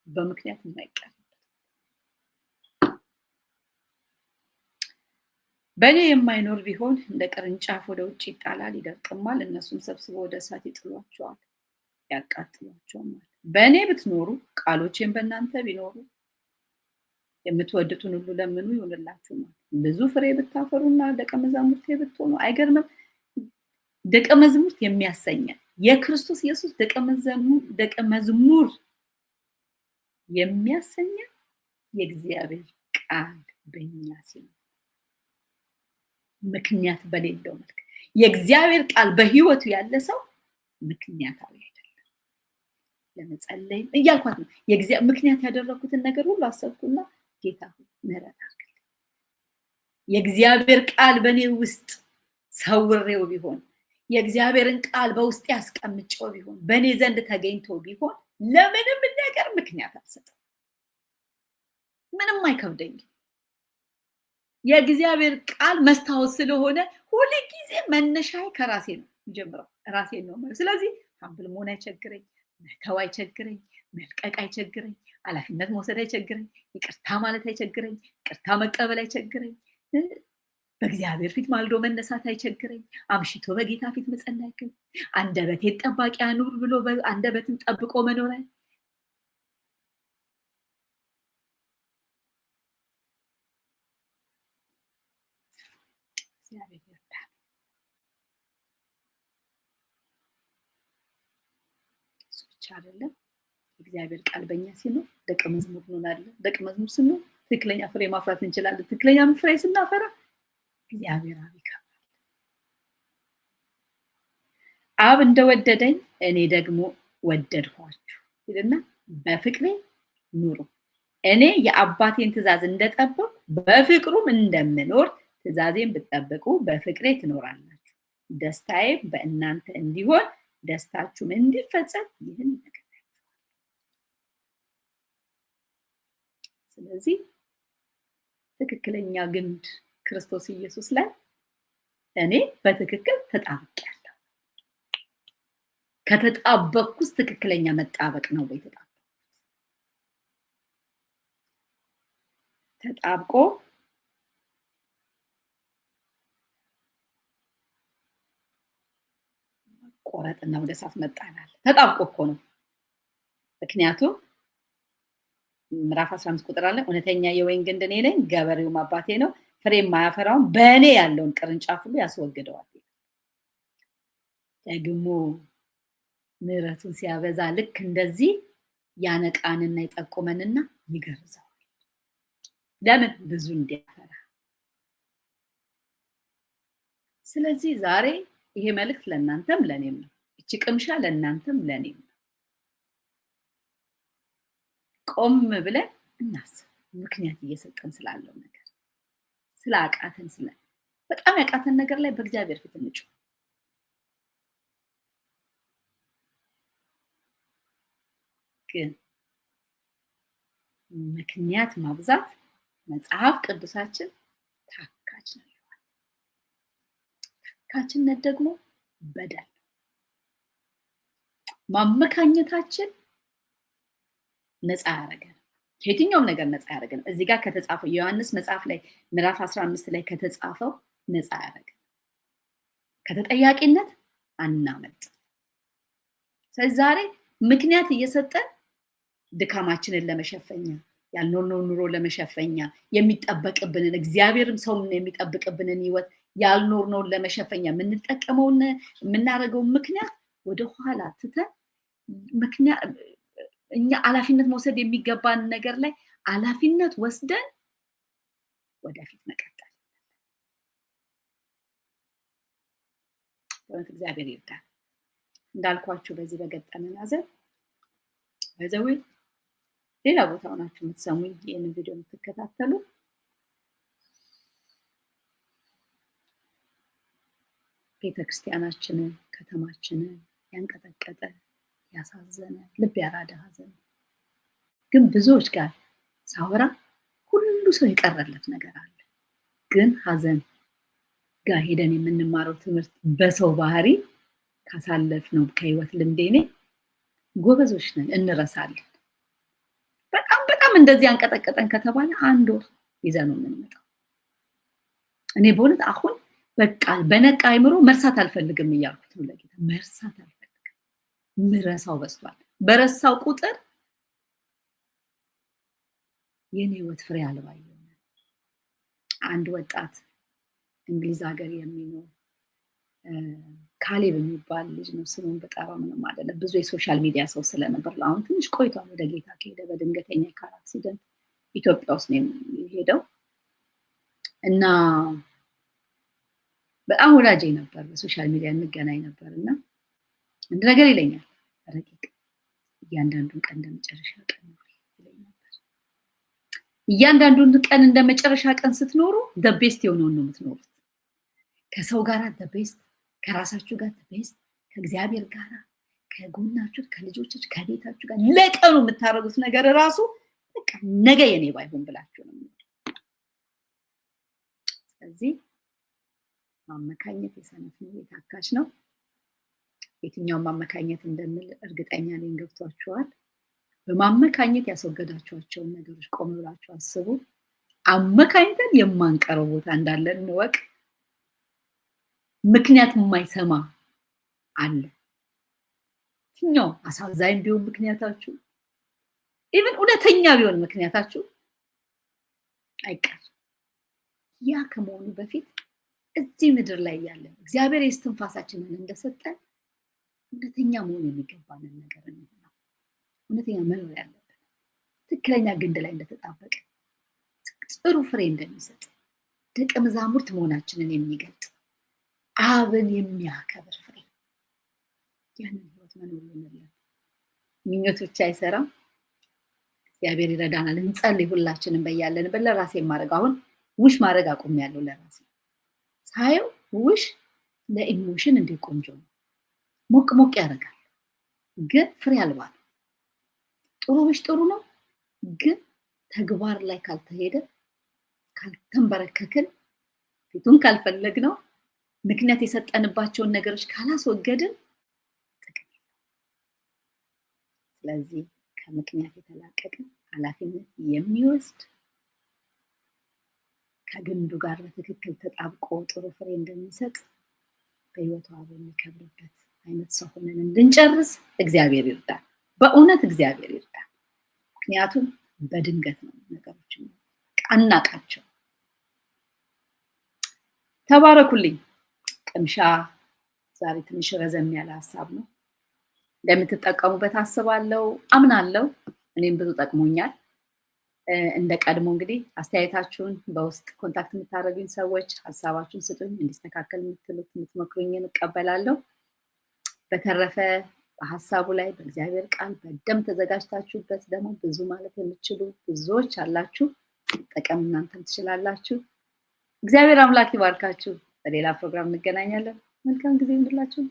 በምክንያት የማይቀር። በእኔ የማይኖር ቢሆን እንደ ቅርንጫፍ ወደ ውጭ ይጣላል፣ ይደርቅማል። እነሱም ሰብስበው ወደ እሳት ይጥሏቸዋል፣ ያቃጥሏቸውማል። በእኔ ብትኖሩ ቃሎቼም በእናንተ ቢኖሩ የምትወዱትን ሁሉ ለምኑ ይሆንላችኋል። ብዙ ፍሬ ብታፈሩና ደቀ መዛሙርቴ ብትሆኑ። አይገርምም? ደቀ መዝሙርት የሚያሰኘን የክርስቶስ ኢየሱስ ደቀ መዝሙር የሚያሰኘን የእግዚአብሔር ቃል በእኛ ሲኖር ምክንያት በሌለው መልክ የእግዚአብሔር ቃል በህይወቱ ያለ ሰው ምክንያታዊ አይደለም። ለመጸለይም እያልኳት ነው። የእግዚአብሔር ምክንያት ያደረኩትን ነገር ሁሉ አሰብኩና ጌታ ሆይ ምህረት አድርግልኝ። የእግዚአብሔር ቃል በእኔ ውስጥ ሰውሬው ቢሆን፣ የእግዚአብሔርን ቃል በውስጤ አስቀምጬው ቢሆን፣ በእኔ ዘንድ ተገኝቶ ቢሆን ለምንም ነገር ምክንያት አልሰጥም። ምንም አይከብደኝም። የእግዚአብሔር ቃል መስታወት ስለሆነ ሁል ጊዜ መነሻዬ ከራሴ ነው የምጀምረው፣ ራሴን ነው የምለው። ስለዚህ humble መሆን አይቸግረኝ፣ መተው አይቸግረኝ፣ መልቀቅ አይቸግረኝ፣ ኃላፊነት መውሰድ አይቸግረኝ፣ ይቅርታ ማለት አይቸግረኝ፣ ይቅርታ መቀበል አይቸግረኝ፣ በእግዚአብሔር ፊት ማልዶ መነሳት አይቸግረኝ፣ አምሽቶ በጌታ ፊት መጸለይ አይቸግረኝ፣ አንደበቴን ጠባቂ አኑር ብሎ አንደበትን ጠብቆ መኖር እግዚአብሔር ይርዳል። እሱ ብቻ አይደለም። እግዚአብሔር ቃል በእኛ ሲኖር ደቀ መዝሙር እንሆናለን። ደቀ መዝሙር ስንሆን ትክክለኛ ፍሬ ማፍራት እንችላለን። ትክክለኛ ፍሬ ስናፈራ እግዚአብሔር አብ ይከብራል። አብ እንደወደደኝ እኔ ደግሞ ወደድኋችሁ ይልና በፍቅሬ ኑሩ። እኔ የአባቴን ትእዛዝ እንደጠበቅኩ በፍቅሩም እንደምኖር ትእዛዜን ብትጠብቁ በፍቅሬ ትኖራላችሁ። ደስታዬ በእናንተ እንዲሆን ደስታችሁም እንዲፈጸም ይህን እነግራችኋለሁ። ስለዚህ ትክክለኛ ግንድ ክርስቶስ ኢየሱስ ላይ እኔ በትክክል ተጣብቄያለሁ። ከተጣበቅኩስ ትክክለኛ መጣበቅ ነው ወይ ተጣበቅኩት? ተጣብቆ መቆረጥና ወደ እሳት መጣላል። ተጣብቆ እኮ ነው። ምክንያቱም ምዕራፍ 15 ቁጥር አለ፣ እውነተኛ የወይን ግንድ እኔ ነኝ፣ ገበሬውም አባቴ ነው፣ ፍሬ የማያፈራውን በእኔ ያለውን ቅርንጫፍ ሁሉ ያስወግደዋል። ደግሞ ምሕረቱን ሲያበዛ ልክ እንደዚህ ያነቃንና ይጠቁመንና ይገርዘዋል። ለምን? ብዙ እንዲያፈራ። ስለዚህ ዛሬ ይሄ መልእክት ለእናንተም ለእኔም ነው። እቺ ቅምሻ ለእናንተም ለእኔም ነው። ቆም ብለን እናስብ። ምክንያት እየሰጠን ስላለው ነገር፣ ስለ አቃተን፣ ስለ በጣም ያቃተን ነገር ላይ በእግዚአብሔር ፊት እንጩህ። ግን ምክንያት ማብዛት መጽሐፍ ቅዱሳችን ታካች ነው ይለዋል። ታካችነት ደግሞ በደል፣ ማመካኘታችን ነፃ ያደረገን ከየትኛውም ነገር ነፃ ያደረገን። እዚህ ጋር ከተጻፈው የዮሐንስ መጽሐፍ ላይ ምዕራፍ 15 ላይ ከተጻፈው ነፃ ያደረገን፣ ከተጠያቂነት አናመልጥ። ስለዚህ ዛሬ ምክንያት እየሰጠን ድካማችንን ለመሸፈኛ፣ ያልኖርነውን ኑሮ ለመሸፈኛ፣ የሚጠበቅብንን እግዚአብሔርም ሰውም የሚጠብቅብንን ህይወት ያልኖርነውን ለመሸፈኛ የምንጠቀመውን የምናደርገውን ምክንያት ወደኋላ ትተን ምክንያት እኛ ኃላፊነት መውሰድ የሚገባን ነገር ላይ ኃላፊነት ወስደን ወደፊት መቀጠል። በእውነት እግዚአብሔር ይርዳል። እንዳልኳችሁ በዚህ በገጠመን ሐዘን በዘዌ ሌላ ቦታ ሆናችሁ የምትሰሙኝ ይህንን ቪዲዮ የምትከታተሉ ቤተክርስቲያናችንን ከተማችንን ያንቀጠቀጠ ያሳዘነ ልብ ያራደ ሐዘን ግን ብዙዎች ጋር ሳወራ ሁሉ ሰው የቀረለት ነገር አለ። ግን ሐዘን ጋር ሄደን የምንማረው ትምህርት በሰው ባህሪ ካሳለፍነው ከህይወት ልምዴ እኔ ጎበዞች ነን፣ እንረሳለን። በጣም በጣም እንደዚህ አንቀጠቀጠን ከተባለ አንድ ወር ይዘን ነው የምንመጣው። እኔ በእውነት አሁን በቃ በነቃ አይምሮ መርሳት አልፈልግም እያልኩት ነው ለጌታ። መርሳት አልፈልግም፣ ምረሳው በዝቷል። በረሳው ቁጥር የኔ ህይወት ፍሬ አልባ እየሆነ። አንድ ወጣት እንግሊዝ ሀገር የሚኖር ካሌብ የሚባል ልጅ ነው። ስሙን ብጠራው ምንም አይደለም። ብዙ የ social media ሰው ስለነበር አሁን ትንሽ ቆይቷል ወደ ጌታ ከሄደ። በድንገተኛ car accident ኢትዮጵያ ውስጥ ነው የሄደው እና በጣም ወዳጄ ነበር። በ social media እንገናኝ ነበር እና አንድ ነገር ይለኛል፣ ረቂቅ እያንዳንዱን ቀን እንደ መጨረሻ ቀን ኑሪ ይለኝ ነበር። እያንዳንዱን ቀን እንደ መጨረሻ ቀን ስትኖሩ the best የሆነውን ነው የምትኖሩት። ከሰው ጋር the best፣ ከራሳችሁ ጋር the best፣ ከእግዚአብሔር ጋር፣ ከጎናችሁ፣ ከልጆቻችሁ፣ ከቤታችሁ ጋር ለቀኑ የምታደርጉት ነገር ራሱ በቃ ነገ የኔ ባይሆን ብላችሁ ነው። ስለዚህ ማመካኘት የሰነፍ ነው፣ የታካች ነው። የትኛውን ማመካኘት እንደምል እርግጠኛ ነኝ ገብቷችኋል። በማመካኘት ያስወገዳችኋቸውን ነገሮች ቆም ብላችሁ አስቡ። አመካኝተን የማንቀረው ቦታ እንዳለ እንወቅ። ምክንያት የማይሰማ አለ። የትኛው አሳዛኝ ቢሆን ምክንያታችሁ፣ even እውነተኛ ቢሆን ምክንያታችሁ አይቀርም። ያ ከመሆኑ በፊት እዚህ ምድር ላይ ያለን እግዚአብሔር የእስትንፋሳችንን እንደሰጠን እውነተኛ መሆን የሚገባንን ነገር እንሆን። እውነተኛ መኖር ያለብን ትክክለኛ ግንድ ላይ እንደተጣበቀ ጥሩ ፍሬ እንደሚሰጥ ደቀ መዛሙርት መሆናችንን የሚገልጥ አብን የሚያከብር ፍሬ ያንን ህይወት መኖር ይሆንልን። ምኞት ብቻ አይሰራም። እግዚአብሔር ይረዳናል። እንጸልይ ሁላችንም በያለንበት። ለራሴ የማደርገው አሁን wish ማድረግ አቁሜያለሁ። ለራሴ ሳየው wish ለ emotion እንዴት ቆንጆ ነው፣ ሞቅ ሞቅ ያደርጋል፣ ግን ፍሬ አልባ ነው። ጥሩ wish ጥሩ ነው፣ ግን ተግባር ላይ ካልተሄደ፣ ካልተንበረከክን፣ ፊቱን ካልፈለግነው፣ ምክንያት የሰጠንባቸውን ነገሮች ካላስወገድን ጥቅም የለውም። ስለዚህ ከምክንያት የተላቀቀ፣ ኃላፊነት የሚወስድ፣ ከግንዱ ጋር በትክክል ተጣብቆ ጥሩ ፍሬ እንደሚሰጥ በህይወቱ አብሮ የሚከብርበት አይነት ሰው ሆነን እንድንጨርስ እግዚአብሔር ይርዳል። በእውነት እግዚአብሔር ይርዳል። ምክንያቱም በድንገት ነው ነገሮች፣ አናቃቸው። ተባረኩልኝ። ቅምሻ ዛሬ ትንሽ ረዘም ያለ ሀሳብ ነው። እንደምትጠቀሙበት አስባለሁ፣ አምናለሁ። እኔም ብዙ ጠቅሞኛል። እንደ ቀድሞ እንግዲህ አስተያየታችሁን በውስጥ contact የምታደርጉኝ ሰዎች ሀሳባችሁን ስጡኝ። እንዲስተካከል የምትሉት የምትመክሩኝን እቀበላለሁ። በተረፈ በሀሳቡ ላይ በእግዚአብሔር ቃል በደንብ ተዘጋጅታችሁበት ደግሞ ብዙ ማለት የምትችሉ ብዙዎች አላችሁ። ጠቀም እናንተም ትችላላችሁ። እግዚአብሔር አምላክ ይባርካችሁ። በሌላ ፕሮግራም እንገናኛለን። መልካም ጊዜ ይሁንላችሁ።